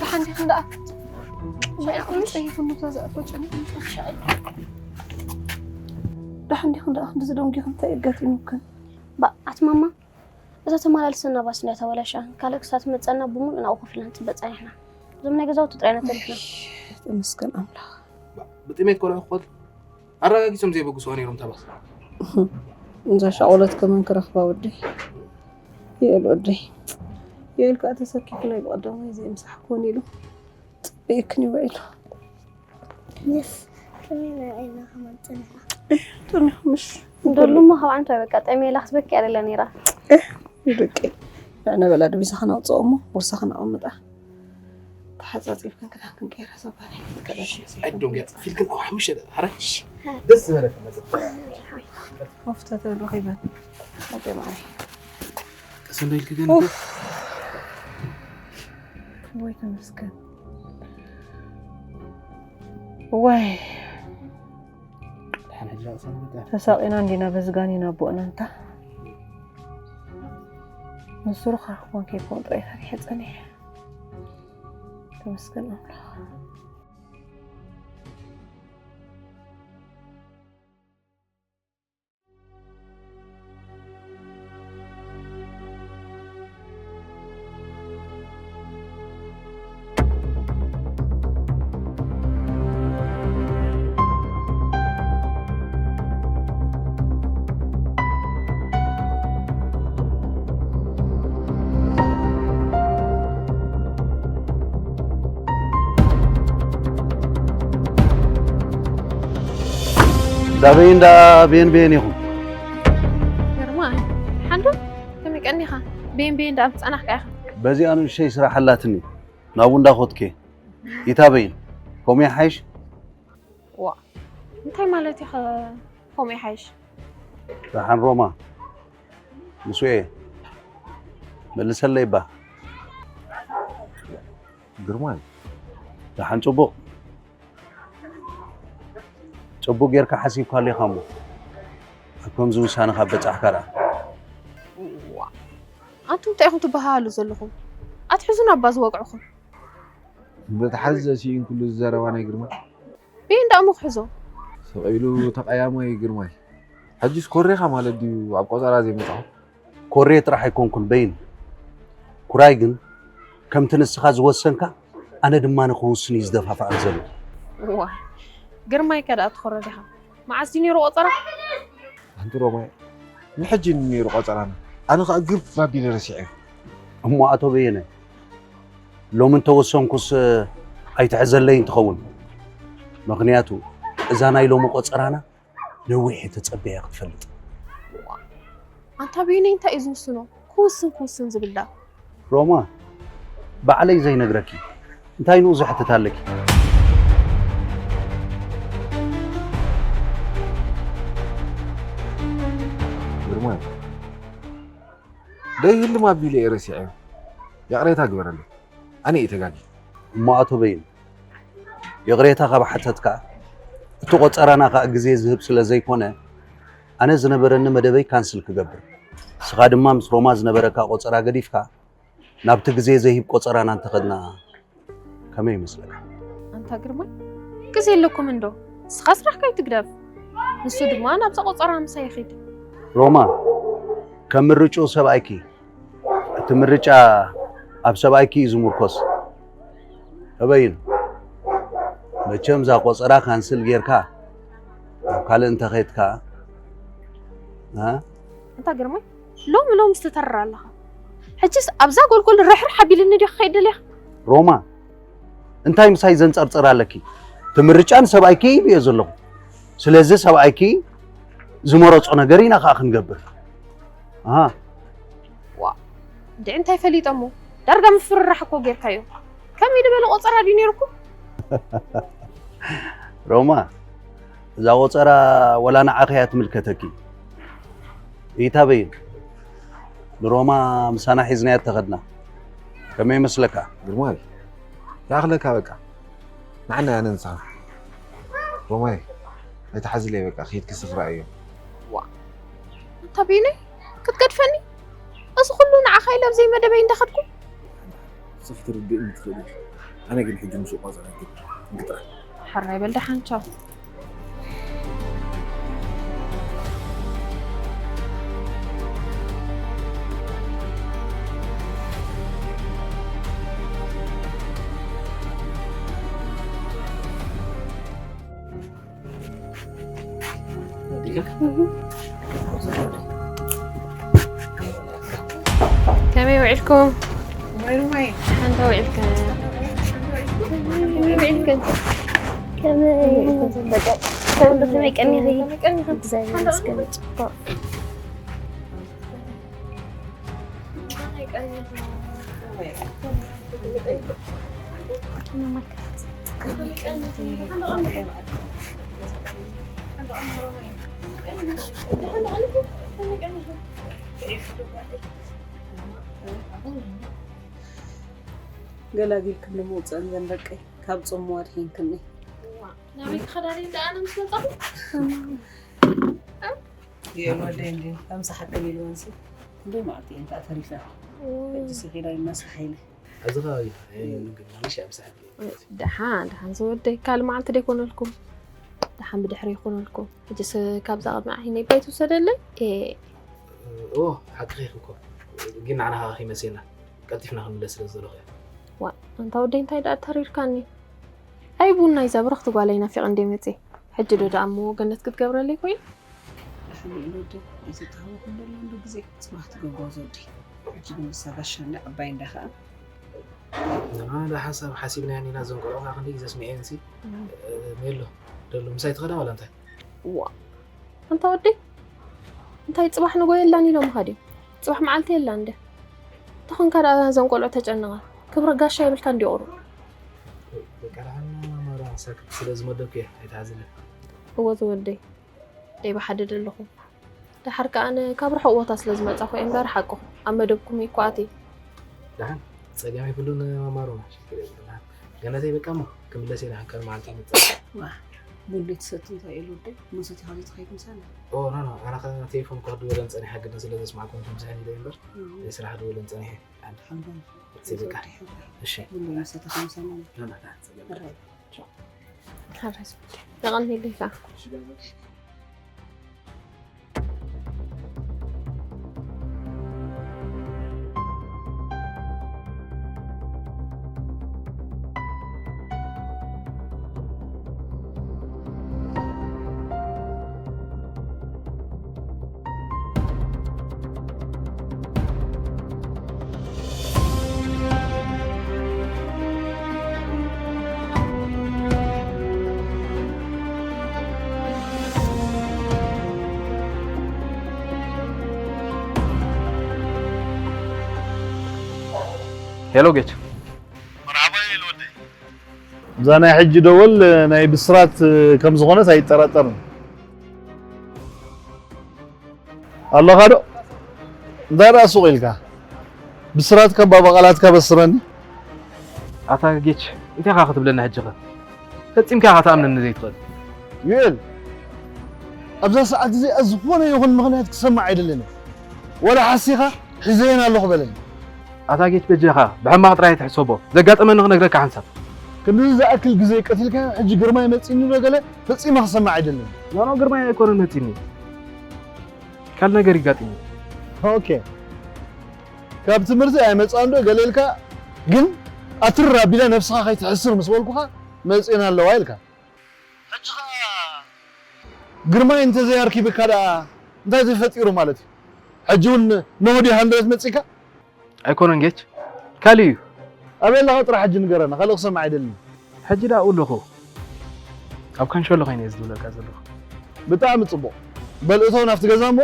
ደሓን ዲኽን ደኣ? ጸይፉ ነታ ዝኣቶ ጨኒቑ። ደሓን ዲኽን ደኣ? ክንዲ ዝደንጊኹም እንታይ ኣጋጢሙክን? ባእ ኣቲ ማማ እዛ ተመላልሰና ባስ እንድያ ተበላሽኣ ካልእ ክሳብ ትመፀና ብሙሉእ ናብኡ ኮፍ ኢልና ንፅበ ፀኒሕና። እዞም ናይ ገዛውቲ ጥራይ ኢና ተሪፍና። ተመስገን ኣምላኽ። ብጥሜት ቆልዑ ክኾት ኣረጋጊጾም ዘይበግስዋ ነይሮም እታ ባስ። እዛ ሻቆለት ከመን ክረኽባ ወደይ። ይእል ወደይ። ይእል ከዓ ተሰኪፉ ናይ ብቐዳማይ ዘይምሳሕ ክኾን ኢሉ ፅበየክን ይውዒሉ። የስ ከመይ ኢና ከማን ፀኒሕና። ጥኒኹ ምሽ እንደሉሞ ካብ ዓንቶ በቃ ጠሜላ ክትበኪ ኣደለ ነይራ። ደቂ ንዕነ በላ ድቢዛ ከናውፅኦ እሞ ቦርሳ ከነቐምጣ ተሓፃፂብክን ክዳን ክንቀይራ ዘባኒ ኣይዶም ገያ ፊልክን ኣብ ሓሙሽተ ደቂቕ ሓረ ደስ ዝበለካ መፅእ መፍተተ ረኺበን ኣደ ማይ ቀስ እንዶ ኢልክ ግን ወይ ተመስገን ወይ ድሓን ሕጂ ራእሳ ንመጣ ተሳቂና እንዲና በዚ ጋኔን ኣቦእና እንታ ንሱ ርኻኽቦን ከይኮን ጥራይ ፈሪሐ ጸኒሐ ተመስገን ኣምላኽ ዛበይ እንዳ ቤን ቤን ኢኹም ግርማ ሓንዱ ከመይ ቀኒኻ ቤን ቤን እንዳ ምጸናሕካ ኢኻ በዚኣ ንእሽተይ ስራሕ ኣላትኒ ናብኡ እንዳኸድኩ ይታበይን ከምኡ ይሓይሽ ዋ እንታይ ማለት እዩ ከምኡ ይሓይሽ ደሓን ሮማ ምስኡ እየ መልሰለይ እባ ግርማይ ደሓን ፅቡቕ ፅቡቕ ጌርካ ሓሲብካሉ ኢኻ እሞ ኣብ ከምዚ ውሳነ ካብ በፃሕካ ደኣ ዋ ኣንቱም እንታይ ኢኹም ትበሃሃሉ ዘለኹም ኣትሕዙና እባ ዝወግዕኹም መትሓዚ ዘስኢን ኩሉ ዝዘረባ ናይ ግርማ ቤን ዳእሞ ክሕዞ ስቕ ኢሉ ተቐያማይ ግርማይ ሕጂስ ኮሬኻ ማለት ድዩ ኣብ ቆፀራ ዘይመፅኹ ኮሬ ጥራሕ ኣይኮንኩን በይን ኩራይ ግን ከምቲ ንስኻ ዝወሰንካ ኣነ ድማ ንክውስን እዩ ዝደፋፍኣኒ ዘሎ ዋ ግርማይ ከ ደኣ ትኾረ ዲኻ መዓስ ድዩ ነይሩ ቆፀራ ኣንቲ ሮማይ ንሕጂ ነይሩ ቆፀራና ኣነ ከዓ ግብ ኣቢለ ረሲዐ እሞ ኣቶ በየነ ሎሚ እንተወሰንኩስ ኣይትሕዘለይን ትኸውን ምኽንያቱ እዛ ናይ ሎሚ ቆፀራና ነዊሕ እየ ተፀቢያ ክትፈልጥ ኣንታ በየነ እንታይ እዩ ዝውስኖ ክውስን ክውስን ዝብል ዳ ሮማ ባዕለይ ዘይነግረኪ እንታይ ንኡ ዘሕትት ኣለኪ? ግርማይ፣ ደይህልም ኣቢለ እየ ረሲዐዮ። ይቕሬታ ግበረለይ። ኣነ እየ ተጋጊ። እሞ ኣቶ በይኑ፣ ይቕሬታ ካብ ሓተትካ፣ እቲ ቆጸራና ከኣ ግዜ ዝህብ ስለ ዘይኮነ፣ ኣነ ዝነበረኒ መደበይ ካንስል ክገብር፣ ንስኻ ድማ ምስ ሮማ ዝነበረካ ቆጸራ ገዲፍካ፣ ናብቲ ግዜ ዘይህብ ቆጸራና እንተኸድና ከመይ ይመስለካ? ኣንታ ግርማይ፣ ግዜ ኣለኩም እንዶ? ንስኻ ስራሕካ ኣይትግደፍ። ንሱ ድማ ናብዛ ቆጸራ ምሳይ ይኺድ። ሮማ፣ ከም ምርጭኡ ሰብኣይኪ፣ እቲ ምርጫ ኣብ ሰብኣይኪ እዩ ዝምርኮስ። ተበይኑ፣ መቸም እዛ ቆጸራ ካንስል ጌርካ ናብ ካልእ እንተኸድካ፣ እ? ኣንታ ግርማይ፣ ሎሚ ሎሚ ዝተተረር ኣለኻ። ሕጅስ ኣብዛ ጎልጎል ርሕርሕ ኣቢልኒ ድዮ ክኸይድ ደሊኻ? ሮማ፣ እንታይ ምሳይ ዘንጸርጽር ኣለኪ? እቲ ምርጫ ንሰብኣይኪ ሂበዮ ዘለኹ። ስለዚ ሰብኣይኪ ዝመረጾ ነገር ኢና ከኣ ክንገብር። ኣሃ። ዋ፣ እንድዒ እንታይ ፈሊጦሞ? ዳርጋ ምፍርራሕ እኮ ጌርካዮ። ከመይ ዝበለ ቆጸራ ድዩ ነይሩኩም? ሮማ፣ እዛ ቆጸራ ወላ ንዓኺ እያ ትምልከተኪ። ኢታ በይን፣ ንሮማ ምሳና ሒዝናያ እተኸድና። ከመይ ይመስለካ? ግርማይ፣ ይኣኽለካ በቃ። ንዓና እያ ነንሳ። ሮማይ፣ ኣይትሓዝለይ በቃ፣ ከይድኪ ስኽራ እዮ። ዋ፣ እንታ በይነይ ክትገድፈኒ? እዚ ኩሉ ንዓኻ ኢለ ኣብ ዘይመደበይ እንዳኸድኩ? ንስኺ ትርድእኒ ትኽእሊ ኢኺ። ኣነ ግን ሕጂ ምስ ቆጸራ ኣይክድን። እንግጥራ። ሕራይ በል ደሓን ቻው። ከመይ ውዒልኩም? ሓንታ ውዒልከን? ከመይ ውዒልከን? ከመይ ከመይ ቀኒኺ? እግዚኣብሔር ይመስገን ጽቡቕ። ገላጊልክኒ ምውፅእን ዘን ደቀይ ካብ ፅምዋ ኣድሒንክኒ። ናበይ ክኸዳ ድየ ደኣ ኣነ ምስ መጻኹ? የወደይ እንዲ ከምዚ ሓቅን ኢልወንሲ እንዶ መዓልቲ እየን ከዓ ተሪፈን። ሕጂ ሲኺዳ ይመስል ሓይሊ። ኣብዚ ከባቢ እዩ። ኣይ፣ ምግብ ማለሽ ኣብ ሰዓት እዩ። ደሓን፣ ደሓን ዝወደይ፣ ካልእ መዓልቲ ዶ ይኮነልኩም? ደሓን ብድሕሪ ይኮነልኩም። ሕጅስ ካብዛ ቅድሚ ዓይነይ ባይ ትውሰደለይ? ኤ። ኦ፣ ሓቅኺ ኢኺ እኮ። ግን ንዓና ከኣ ከይመሴና፣ ቀልጢፍና ክንምለስ ስለ ዝደለኹ እየ። ዋ፣ ኣንታ ወደይ እንታይ ደኣ ተሪርካኒ? ኣይ ቡና ይዛ ብርኽቲ ጓለይ ናፊቐ እንደ መጽየ። ሕጂ ዶ ደኣ እሞ ገነት ክትገብረለይ ኮይኑ? ድሓን ኢሉ ወዲ ኣይተተሃወኹ እንደሎ እንዶ ግዜ ጽባሕ ትገብሮ ዘወዲ። ሕጂ ግን ንሳ ጋሻ እንዳ ዓባይ እንዳ ኸኣ። ንሕና እንዳ ሓሳብ ሓሲብናየን ኢና፣ እዘን ቆልዑ ከኣ ክንደይ ግዜ ኣስሚዐየን ሲ። እም። እ፣ ሜሎ፣ ደሎ ምሳይ ትኸዳ ዋላ እንታይ? ዋ፣ ኣንታ ወደይ፣ እንታይ ጽባሕ ንጎ የላን ኢሎምኻ ድዮም? ጽባሕ መዓልቲ የላን እንደ። ተኾንካ ደኣ እዘን ቆልዑ ተጨንቓ። ክብሪ ጋሻ የብልካን ድዩ ቁሩብ? በቃ ደሓን ማራ ሳክት ስለ ዝመደብኩ እየ፣ ኣይትሓዝለይ። እወ ዝወደይ፣ ደይ ብሓደ ደለኹም። ደሓር ከኣ ኣነ ካብ ርሑቕ ቦታ ስለ ዝመጻኹ እየ እምበር ሓቅኹም ኣብ መደብኩም እየ እኮ ኣትየ። ደሓን ጸገም የብሉን ማማሮና፣ ሽግር የብሉን። ደሓን ገነተይ በቃ እሞ ክምለስ እየ፣ ደሓን ካልእ መዓልቲ ይመጽእ። ዋ፣ ቡን ዘይትሰቲ እንታይ እዩ ወደይ? መሰቲ ካብ ዘይትኸይድ ምሳና? ኦ፣ ኖ፣ ኖ፣ ኣነ ከ ቴሌፎን እኮ ክድወለን ጸኒሓ ግድን ስለ ዘስማዕኩም ትምሳኒ ኢለ እምበር፣ እም። ናይ ስራሕ ክድወለን ጸኒሐ። ሓንጎል እሺ፣ በቃ። እሺ። ቡን መሰቲ ከምሰማን። ና፣ ና፣ ና፣ ጸገም የለን። ቻው። ሓራይ ስወደይ። የቐንየለይ ከኣ። ሄሎ ጌች፣ እዛ ናይ ሕጂ ደወል ናይ ብስራት ከም ዝኾነት ኣይጠራጠርን። ኣለኻ ዶ? እንታይ ደኣ ሱቕ ኢልካ? ብስራት ከባ ብቓላትካ በስረኒ። ኣታ ጌች፣ እንታይ ኢኻ ክትብለና ሕጂ ኸ? ፈጺምካ ኢኻ ትኣምነኒ ዘይትኽእል። ዩኤል፣ ኣብዛ ሰዓት እዚኣ ዝኾነ ይኹን ምኽንያት ክሰማዕ ኣይደልን እየ። ወላ ሓሲኻ ሒዘየን ኣለኹ በለኒ። ኣታ ጌች በጃኻ ብሕማቕ ጥራይ ኣይትሕሰቦ። ዘጋጠመኒ ክነግረካ ሓንሳብ። ክንድዚ ዝኣክል ግዜ ቀቲልካዮ፣ ሕጂ ግርማይ መጺኒ ዶ ገለ ፈጺመ ክሰማዕ ኣይደልን። ኖ፣ ኖ፣ ግርማይ ኣይኮነን መጺኒ። ካልእ ነገር ይጋጥም። ኦኬ። ካብ ትምህርቲ ኣይመጻን ዶ ገለ ኢልካ፣ ግን ኣትር ኣቢላ ነብስኻ ከይትሕስር ምስ በልኩኻ መጺኤን ኣለዋ ኢልካ። ሕጂ ኸኣ ግርማይ እንተዘይኣርኪብካ ደኣ እንታይ ተፈጢሩ ማለት እዩ? ሕጂ እውን ንሆዲ ሃንድረት መጺእካ? ኣይኮነን ጌች፣ ካልእ እዩ። ኣበይ ኣለኻ ጥራሕ ሕጂ ንገረና፣ ካልእ ክሰምዕ ኣይደልን። ሕጂ ደኣ ኣብኡ ኣለኹ። ኣብ ካንሸሎ ኮይነ እየ ዝድውለልካ ዘለኹ። ብጣዕሚ ጽቡቕ። በል እቶ ናብቲ ገዛ እሞ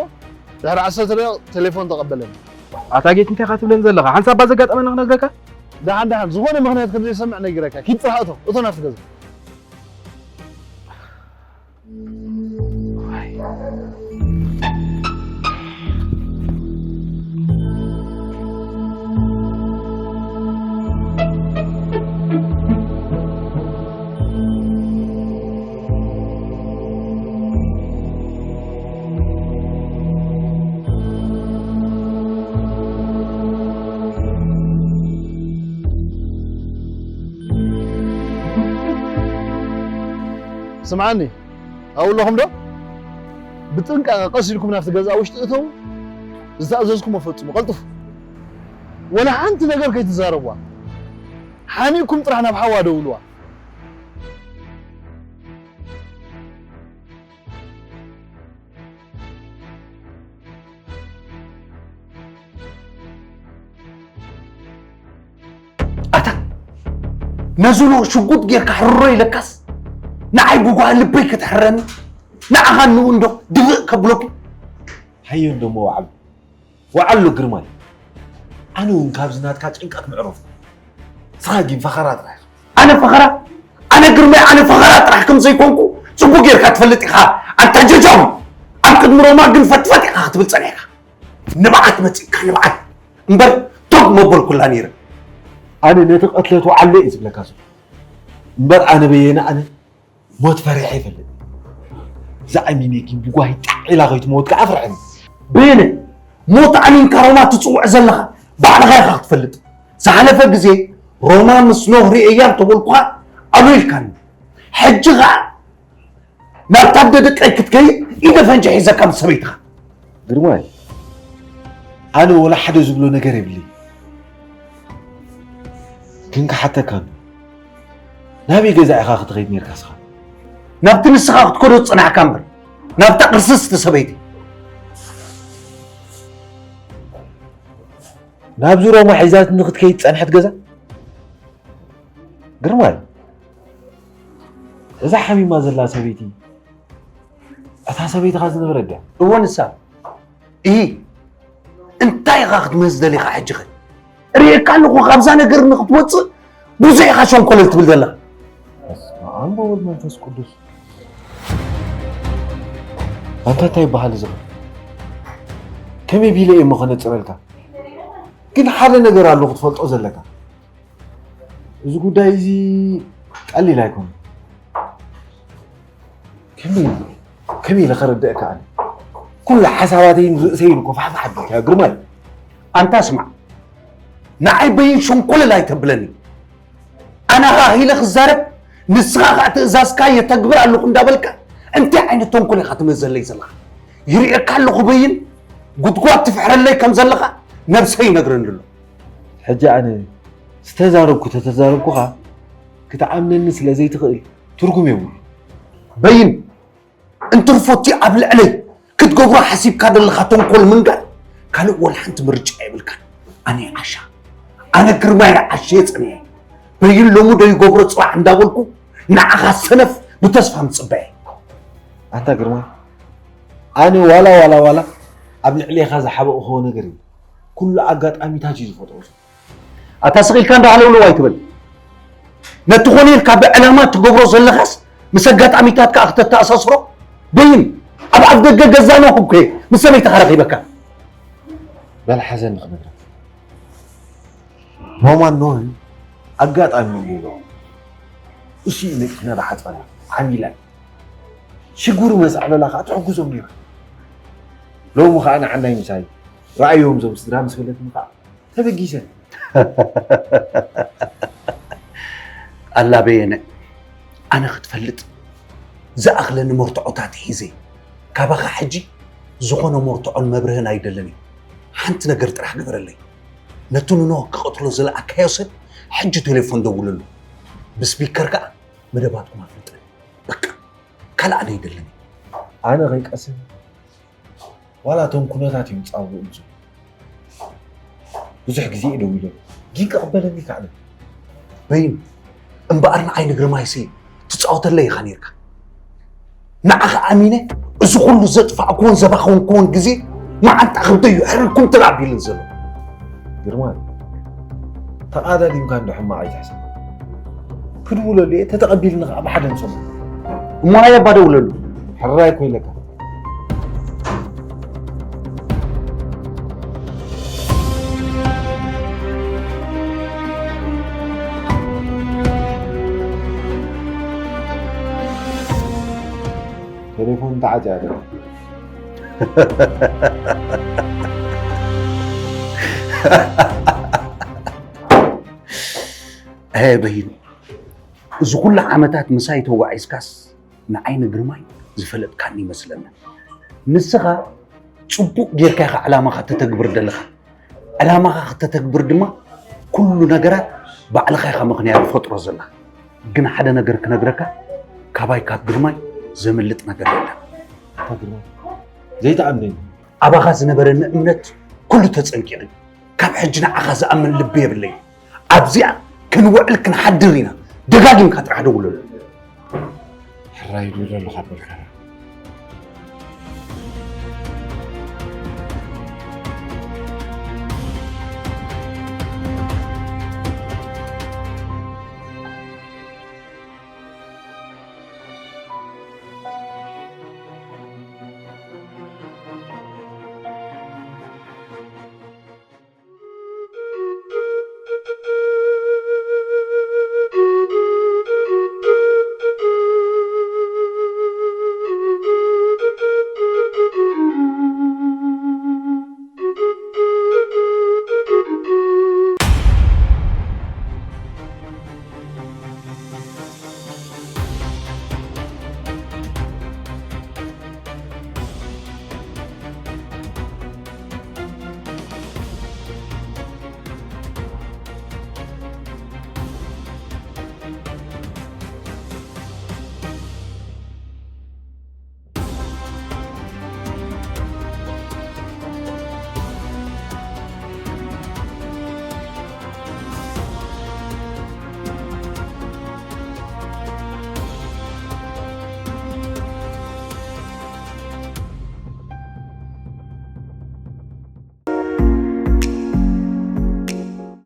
ድሕሪ ዓሰርተ ደቂቕ ቴሌፎን ተቐበለኒ። ኣታ ጌች እንታይ ኢኻ ትብለኒ ዘለኻ? ሓንሳብ እባ ዘጋጠመኒ ክነግረካ። ደሓን ደሓን፣ ዝኾነ ምኽንያት ከም ዘይሰምዕ ነጊረካ። ኪድ ጥራሕ እቶ፣ እቶ ናብቲ ገዛ። ስምዓኒ፣ ኣብኡ ኣለኹም ዶ? ብጥንቃቐ ቀስ ኢልኩም ናብቲ ገዛ ውሽጢ እተዉ፣ ዝተኣዘዝኩሞ ፈጽሙ፣ ቀልጥፉ። ወላ ሓንቲ ነገር ከይትዛረብዋ። ሓሚእኩም ጥራሕ ናብ ሓዋ ደውልዋ። ኣታ ነዚ ሎ ሽጉጥ ጌርካ ሕሮ ኢለካስ ንዓይ ብጓህ ልበይ ክትሕረኒ ንዓኻ ንኡ እንዶ ድብእ ከብለኩ። ሃዮ እንዶ እሞ ወዓሉ። ወዓሉ ግርማይ፣ ኣነ እውን ካብዚ ናትካ ጭንቀት ምዕረፍኩ። ንስኻ ግን ፈኸራ ጥራሕ ኢኻ። ኣነ ፈኸራ? ኣነ ግርማይ፣ ኣነ ፈኸራ ጥራሕ ከም ዘይኮንኩ ጽቡቕ ጌርካ ትፈልጥ ኢኻ። ኣንታ ጀጃሙ፣ ኣብ ቅድሚ ሮማ ግን ፈጥፈጥ ኢኻ ክትብል ጸኒሕካ። ንብዓት መጺእካ፣ ንብዓት። እምበር ቶግ መበልኩላ ነይረ። ኣነ ነቲ ቅትለት ወዓሉ እየ ዝብለካ ዘለኹ። እምበር ኣነ በየነ ኣነ ሞት ፈሪሐ ይፈልጥ። ዝኣሚነ ግን ብጓሂ ጣዕ ኢላ ከይትመውት ከዓ ኣፍርሐኒ። በየነ፣ ሞት ኣሚንካ ሮማ ትጽውዕ ዘለኻ ባዕልኻ ኢኻ ክትፈልጥ። ዝሓለፈ ግዜ ሮማ ምስ ኖህ ርእየያ እንተበልኩኻ ኣሉ ኢልካኒ። ሕጂ ኸዓ ናብታ ኣደ ደቀይ ክትከይድ ኢደ ፈንጂ ሒዘካ ምስ ሰበይትኻ። ግርማይ፣ ኣነ ወላ ሓደ ዝብሎ ነገር የብለይ። ግን ክሓተካ ኣሎ። ናበይ ገዛ ኢኻ ክትኸይድ ነይርካ እስኻ? ናብቲ ንስኻ ክትከዶ ዝጸናሕካ እምበር፣ ናብታ ቅርስስቲ ሰበይቲ። ናብዚ ሮማ ሒዛትኒ ክትከይድ ዝጸንሐት ገዛ? ግርማይ፣ እዛ ሓሚማ ዘላ ሰበይቲ፣ እታ ሰበይትኻ ዝነበረት ድያ? እወ፣ ንሳ። እሂ፣ እንታይ ኢኻ ክትምህዝ ደሊኻ ሕጂ ኸ? ርእየካ ኣለኹ፣ ካብዛ ነገር ንኽትወጽእ ብዙሕ ኢኻ ሸንኮለል ትብል ዘለኻ። በስመ ኣብ ወወልድ መንፈስ ቅዱስ። ኣንታ እንታይ ይበሃል እዚ ኸ? ከመይ ቢለ እየ እሞ ኸነጽረልካ? ግን ሓደ ነገር ኣሎ ክትፈልጦ ዘለካ። እዚ ጉዳይ እዚ ቀሊል ኣይኮነን። ከመይ፣ ከመይ ኢለ ከረድአካ ኣነ? ኩሉ ሓሳባተይን ርእሰይን እኮ ፋሕፋሕ ኣቢልካዮ ግርማይ። ኣንታ ስማዕ፣ ንዓይ በይን ሸንኮለል ኣይተብለኒ። ኣነ ኻኺለ ክዛረብ፣ ንስኻ ኸዓ ትእዛዝካ የተግብር ኣለኹ እንዳበልካ፣ እንታይ ዓይነት ተንኮል ኢኻ ትመዘለይ ዘለኻ? ይርእየካ ኣለኹ በይን፣ ጉድጓድ ትፍሕረለይ ከም ዘለኻ ነብሰይ ይነግረኒ ኣሎ። ሕጂ ኣነ ዝተዛረብኩ ተተዛረብኩኻ ክትኣምነኒ ስለ ዘይትኽእል ትርጉም የብሉ። በይን፣ እንትርፎቲ ኣብ ልዕለይ ክትገብሮ ሓሲብካ ዘለኻ ተንኮል ምንጋር ካልእ ወላ ሓንቲ ምርጫ የብልካን። ኣነ ዓሻ፣ ኣነ ግርማይ ዓሸ የጸንየ። በይን ሎሚ ዶ ይገብሮ ጽባሕ እንዳበልኩ ንዓኻ ሰነፍ ብተስፋ ምጽበየ። ኣንታ ግርማይ፣ ኣነ ዋላ፣ ዋላ፣ ዋላ ኣብ ልዕሌኻ ዝሓበእኽዎ ነገር እዩ። ኩሉ ኣጋጣሚታት እዩ ዝፈጥሮ። ኣታ ስቕ ኢልካ እንዶ ሃለውለው ኣይትበል። ነቲ ኮነ ኢልካ ብዕላማ ትገብሮ ዘለኻስ ምስ ኣጋጣሚታት ከኣ ክተተኣሳስሮ? በይን፣ ኣብ ኣፍ ደገ ገዛና እኮ እየ ምስ ሰበይትኻ ረኺበካ። በል ሓዘኒ ክነግረካ። ሮማን ኖህን ኣጋጣሚ እዩ ኢሎ። እሱ እዩ ነጢፍና ዝሓጸና፣ ዓሚላ። ሽጉር መጻዕለላ ከኣ ትሕግዞም ነይራ። ሎሚ ከኣ ንዓናይ ምሳይ ረኣዮም እዞም ስድራ ምስ በለትኒ ከኣ ተበጊሰ። ኣላ በየነ፣ ኣነ ክትፈልጥ ዝኣኽለኒ መርትዖታት ሒዘ ካባኻ ሕጂ ዝኾነ መርትዖን መብርህን ኣይደልን እየ። ሓንቲ ነገር ጥራሕ ግበረለይ። ነቲ ንኖህ ክቐትሎ ዝለኣካዮ ሰብ ሕጂ ቴሌፎን ደውለሉ። ብስፒከር ከኣ መደባትኩም ኣፍልጠኒ። በቃ፣ ካልእ ኣነ ኣይደልን እየ። ኣነ ከይቀስን ዋላ እቶም ኩነታት እዮም ጻውኡ እንሱ። ብዙሕ ግዜ እየ ደዊለ፣ ግን ክቕበለኒ ይከኣለ። በይን፣ እምበኣር ንዓይ ንግርማይሲ ትጻወተለይ ኢኻ ነይርካ። ንዓኻ ኣሚነ፣ እዚ ኩሉ ዘጥፋእኩዎን ዘባኸንኩዎን ግዜ፣ መዓንጣ ክብደዩ ሕርኩም ትራቢልን ዘሎ። ግርማይ፣ ተቓዳዲምካ እንዶ ሕማቕ ኣይትሕሰብ። ክድውለሉ እየ፣ ተተቐቢልኒ ኸዓ ብሓደ ንሰሙ። እሞ ናይ ኣባ ደውለሉ። ሕራይ እኮ ኢለካ። ቴሌፎን ተዓጽያ ደላ። ሀይ በይኑ፣ እዚ ኩሉ ዓመታት ምሳይ ተጓዒዝካስ ንዓይ ንግርማይ ዝፈለጥካኒ ይመስለኒ። ንስኻ ጽቡቕ ጌርካ ኢኻ ዕላማኻ ተተግብር ዘለኻ። ዕላማኻ ክተተግብር ድማ ኩሉ ነገራት ባዕልኻ ኢኻ ምኽንያት ትፈጥሮ ዘላ። ግን ሓደ ነገር ክነግረካ፣ ካባይ ካብ ግርማይ ዘምልጥ ነገር የለን። ኣታ ግርማይ፣ ዘይትኣምነኒ። ኣባኻ ዝነበረኒ እምነት ኩሉ ተጸንቂቑ። ካብ ሕጂ ንዓኻ ዝኣምን ልቢ የብለይ። ኣብዚኣ ክንውዕል ክንሓድር ኢና። ደጋጊምካ ጥራሕ ደውለሉ። ሕራይ ድዩ ዘለኻ በልካ?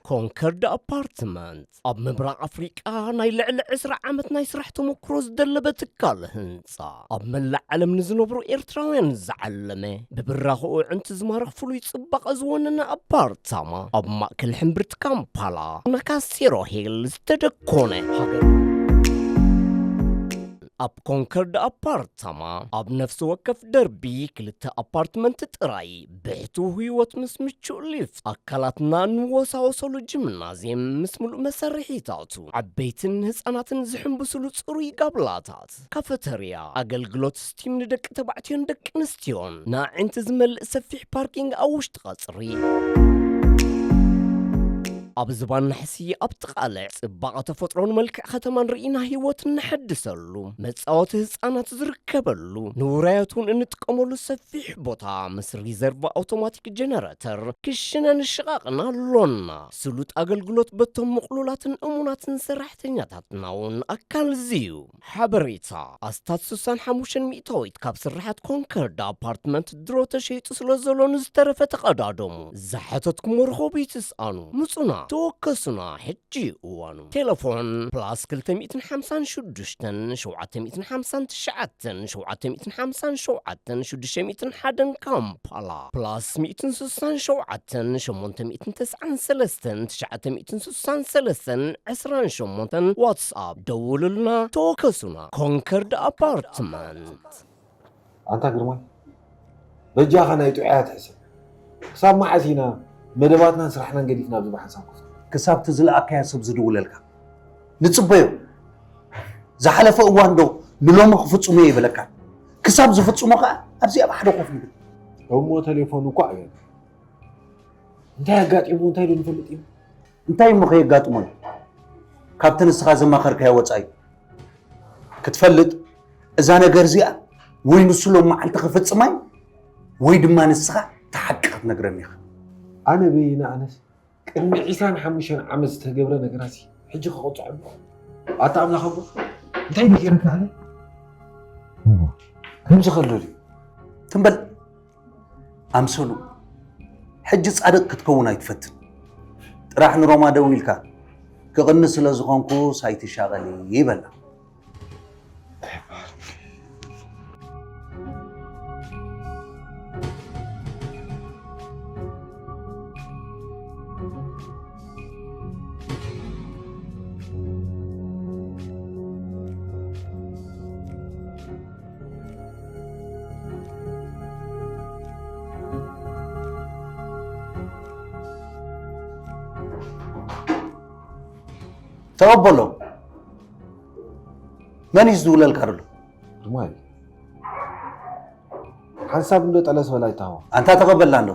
ኮንከርድ ኣፓርትመንት ኣብ ምብራቕ ኣፍሪቃ ናይ ልዕሊ ዕስራ ዓመት ናይ ስራሕ ተመክሮ ዝደለበ ትካል ህንጻ፣ ኣብ መላእ ዓለም ንዝነብሩ ኤርትራውያን ዝዓለመ፣ ብብራኸኡ ኣዕንቲ ዝማርኽ ፍሉይ ጽባቐ ዝወነነ ኣፓርታማ፣ ኣብ ማእከል ሕምብርቲ ካምፓላ፣ ናካሲሮ ሂል ዝተደኮነ ሃገር። ኣብ ኮንከርድ ኣፓርታማ፣ ኣብ ነፍሲ ወከፍ ደርቢ ክልተ ኣፓርትመንት ጥራይ፣ ብሕቱው ህይወት ምስ ምቹእ ሊፍት፣ ኣካላትና ንወሳወሰሉ ጂምናዝየም ምስ ምሉእ መሳርሒታቱ፣ ዓበይትን ህጻናትን ዝሕንብስሉ ጽሩይ ጋብላታት፣ ካፈተርያ፣ ኣገልግሎት ስቲም ንደቂ ተባዕትዮን ደቂ ኣንስትዮን፣ ንኣዒንቲ ዝመልእ ሰፊሕ ፓርኪንግ ኣብ ውሽጢ ቀጽሪ። ኣብ ዝባን ናሕሲ ኣብ ጥቓ ልዕ ጽባቐ ተፈጥሮን መልክዕ ከተማን ርኢና ህይወት እነሐድሰሉ፣ መጻወቲ ህጻናት ዝርከበሉ፣ ንውራያት እውን እንጥቀመሉ ሰፊሕ ቦታ ምስ ሪዘርቭ ኣውቶማቲክ ጀነረተር፣ ክሽነን ሽቓቕን ኣሎና። ስሉጥ ኣገልግሎት በቶም ምቕሉላትን እሙናትን ሰራሕተኛታትና እውን ኣካል እዚ እዩ። ሓበሬታ፣ ኣስታት ስሳን ሓሙሽተን ሚእታዊት ካብ ስርሓት ኮንከርድ ኣፓርትመንት ድሮ ተሸይጡ ስለ ዘሎ ንዝተረፈ ተቐዳደሙ። ዝሓተትኩሞ ርኸቡ ይትስኣኑ። ምጹና፣ ተወከሱና፣ ሕጂ እዋኑ። ቴሌፎን ፕላስ ክልተ ሚእትን ሓምሳን ሽዱሽተን ሸውዓተ ሚእትን ሓምሳን ትሽዓተን ሸውዓተ ሚእትን ሓምሳን ሸውዓተን ሽዱሽተ ሚእትን ሓደን ካምፓላ፣ ፕላስ ሚእትን ስሳን ሸውዓተን ሸሞንተ ሚእትን ተስዓን ሰለስተን ትሽዓተ ሚእትን ስሳን ሰለስተን ዕስራን ሸሞንተን ዋትስኣፕ ደውሉልና፣ ተወከሱና። ኮንከርድ ኣፓርትመንት። ኣንታ ግርማይ፣ በጃኻ ናይ ጥዑያት ሕሰብ። ክሳብ መዓስ ኢና መደባትናን ስራሕናን ገዲፍና ኣብዚ ብሓንሳብ ኮፍ? ክሳብ እቲ ዝለኣካዮ ሰብ ዝድውለልካ ንጽበዮ። ዝሓለፈ እዋን ዶ ንሎሚ ክፍጽሞ እየ ይበለካ። ክሳብ ዝፍጽሞ ከኣ ኣብዚኣ ብሓደ ኮፍ ንብል። እሞ ቴሌፎን እኮ ኣበይ ኣሎ? እንታይ ኣጋጢሙ እንታይ ዶ ንፈልጥ እዩ? እንታይ እሞ ከየጋጥሞን? ካብቲ ንስኻ ዘማኸርካዮ ወጻኢ ክትፈልጥ፣ እዛ ነገር እዚኣ ወይ ንሱ ሎም መዓልቲ ክፍጽማይ ወይ ድማ ንስኻ እቲ ሓቂ ክትነግረኒ ኢኻ። ኣነ በይነ ኣነስ ቅድሚ ዕስራን ሓሙሽተን ዓመት ዝተገብረ ነገራት ሕጂ ክቕጽዖ ኣሎ። ኣታ ኣምላኽ ኣቦ፣ እንታይ ድዩ ገይረካ ኣነ? እሞ ከምዚ ከሎ ድዩ? ትም በል። ኣምሰሉ፣ ሕጂ ጻድቕ ክትከውን ኣይትፈትን። ጥራሕ ንሮማ ደዊልካ፣ ክቕኒ ስለ ዝኾንኩስ ኣይትሻቐሊ በላ። ተቐበሎ። መን እዩ ዝድውለልካ ዘሎ? ግርማይ፣ ሓንሳብ እንዶ ጠለስ በላ ይተሃወ። ኣንታ ተቐበልና እንዶ።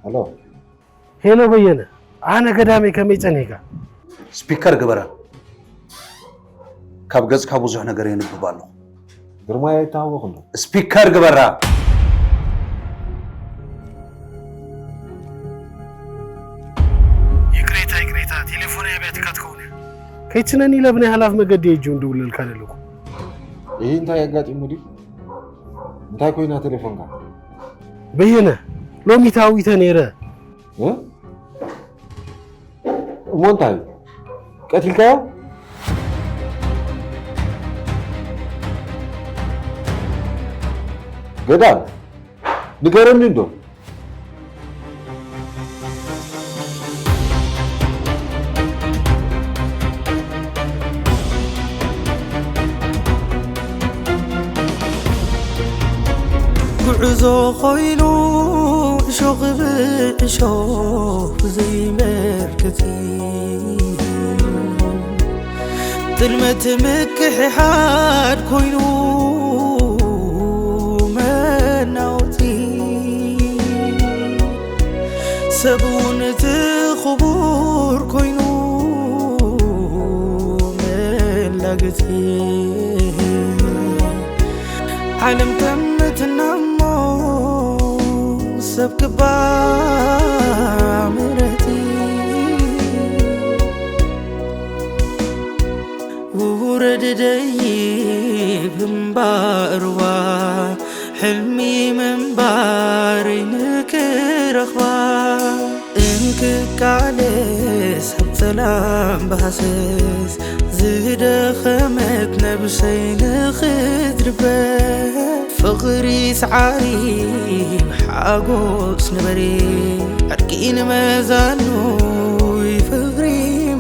ሄሎ። ሄሎ በየነ፣ ኣነ ገዳመይ ከመይ ጸኒሕካ? ስፒከር ግበራ። ካብ ገጽካ ብዙሕ ነገር የንብብ ኣለኹ። ግርማይ ኣይተሃወኽን ዶ? ስፒከር ግበራ። ይቅሬታ፣ ይቅሬታ፣ ቴሌፎን ኣብያትካ ትኸውን እያ። ከይትነኒ ኢለ ብናይ ሃላፍ መገዲ እየ እጁ እንድውለልካ ዘለኹ። ይህ እንታይ ኣጋጢሙ ድዩ? እንታይ ኮይና ቴሌፎንካ? በየነ፣ ሎሚ ታዊተ ነይረ። እ? እሞ እንታይ? ቀቲልካዮ? ገዳም፣ ንገረኒ እንዶ። ጉዕዞ ኾይኑ እሾኽ ብእሾኽ ዘይመርክቲ፣ ጥልመት ምክሕሓድ ኮይኑ መናወቲ፣ ሰብ እውን እቲ ክቡር ኮይኑ መላገጺ። ዓለም ተምትና እሞ ሰብ ክባ ምረቲ። ውረድ ደይብ እምባእርዋ፣ ሕልሚ ምንባረይ ንክረኽባ። እንክቃለስ ኣብ ጸላም ብሃሰስ፣ ዝደኸመት ነብሰይ ንኽትድበ። ፍቕሪ ሰዓሪ ብሓጎስ ንበሪ፣ ዕርቂ ንመዛኑይ ፍቕሪ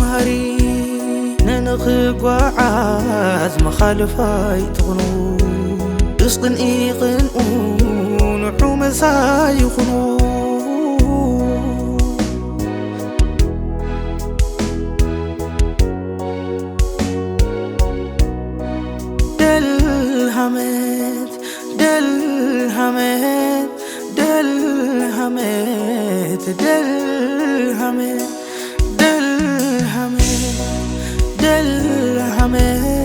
መሃሪ። ንንኽጓዓዝ መኻልፍ ኣይትኹኑ፣ ብስቕንኢ ቅንኡ ንዑ መሳይ ይኹኑ። ደልሃመት፣ ደልሃመት፣ ደልሃመት፣ ደልሃመት፣ ደልሃመት፣ ደልሃመት።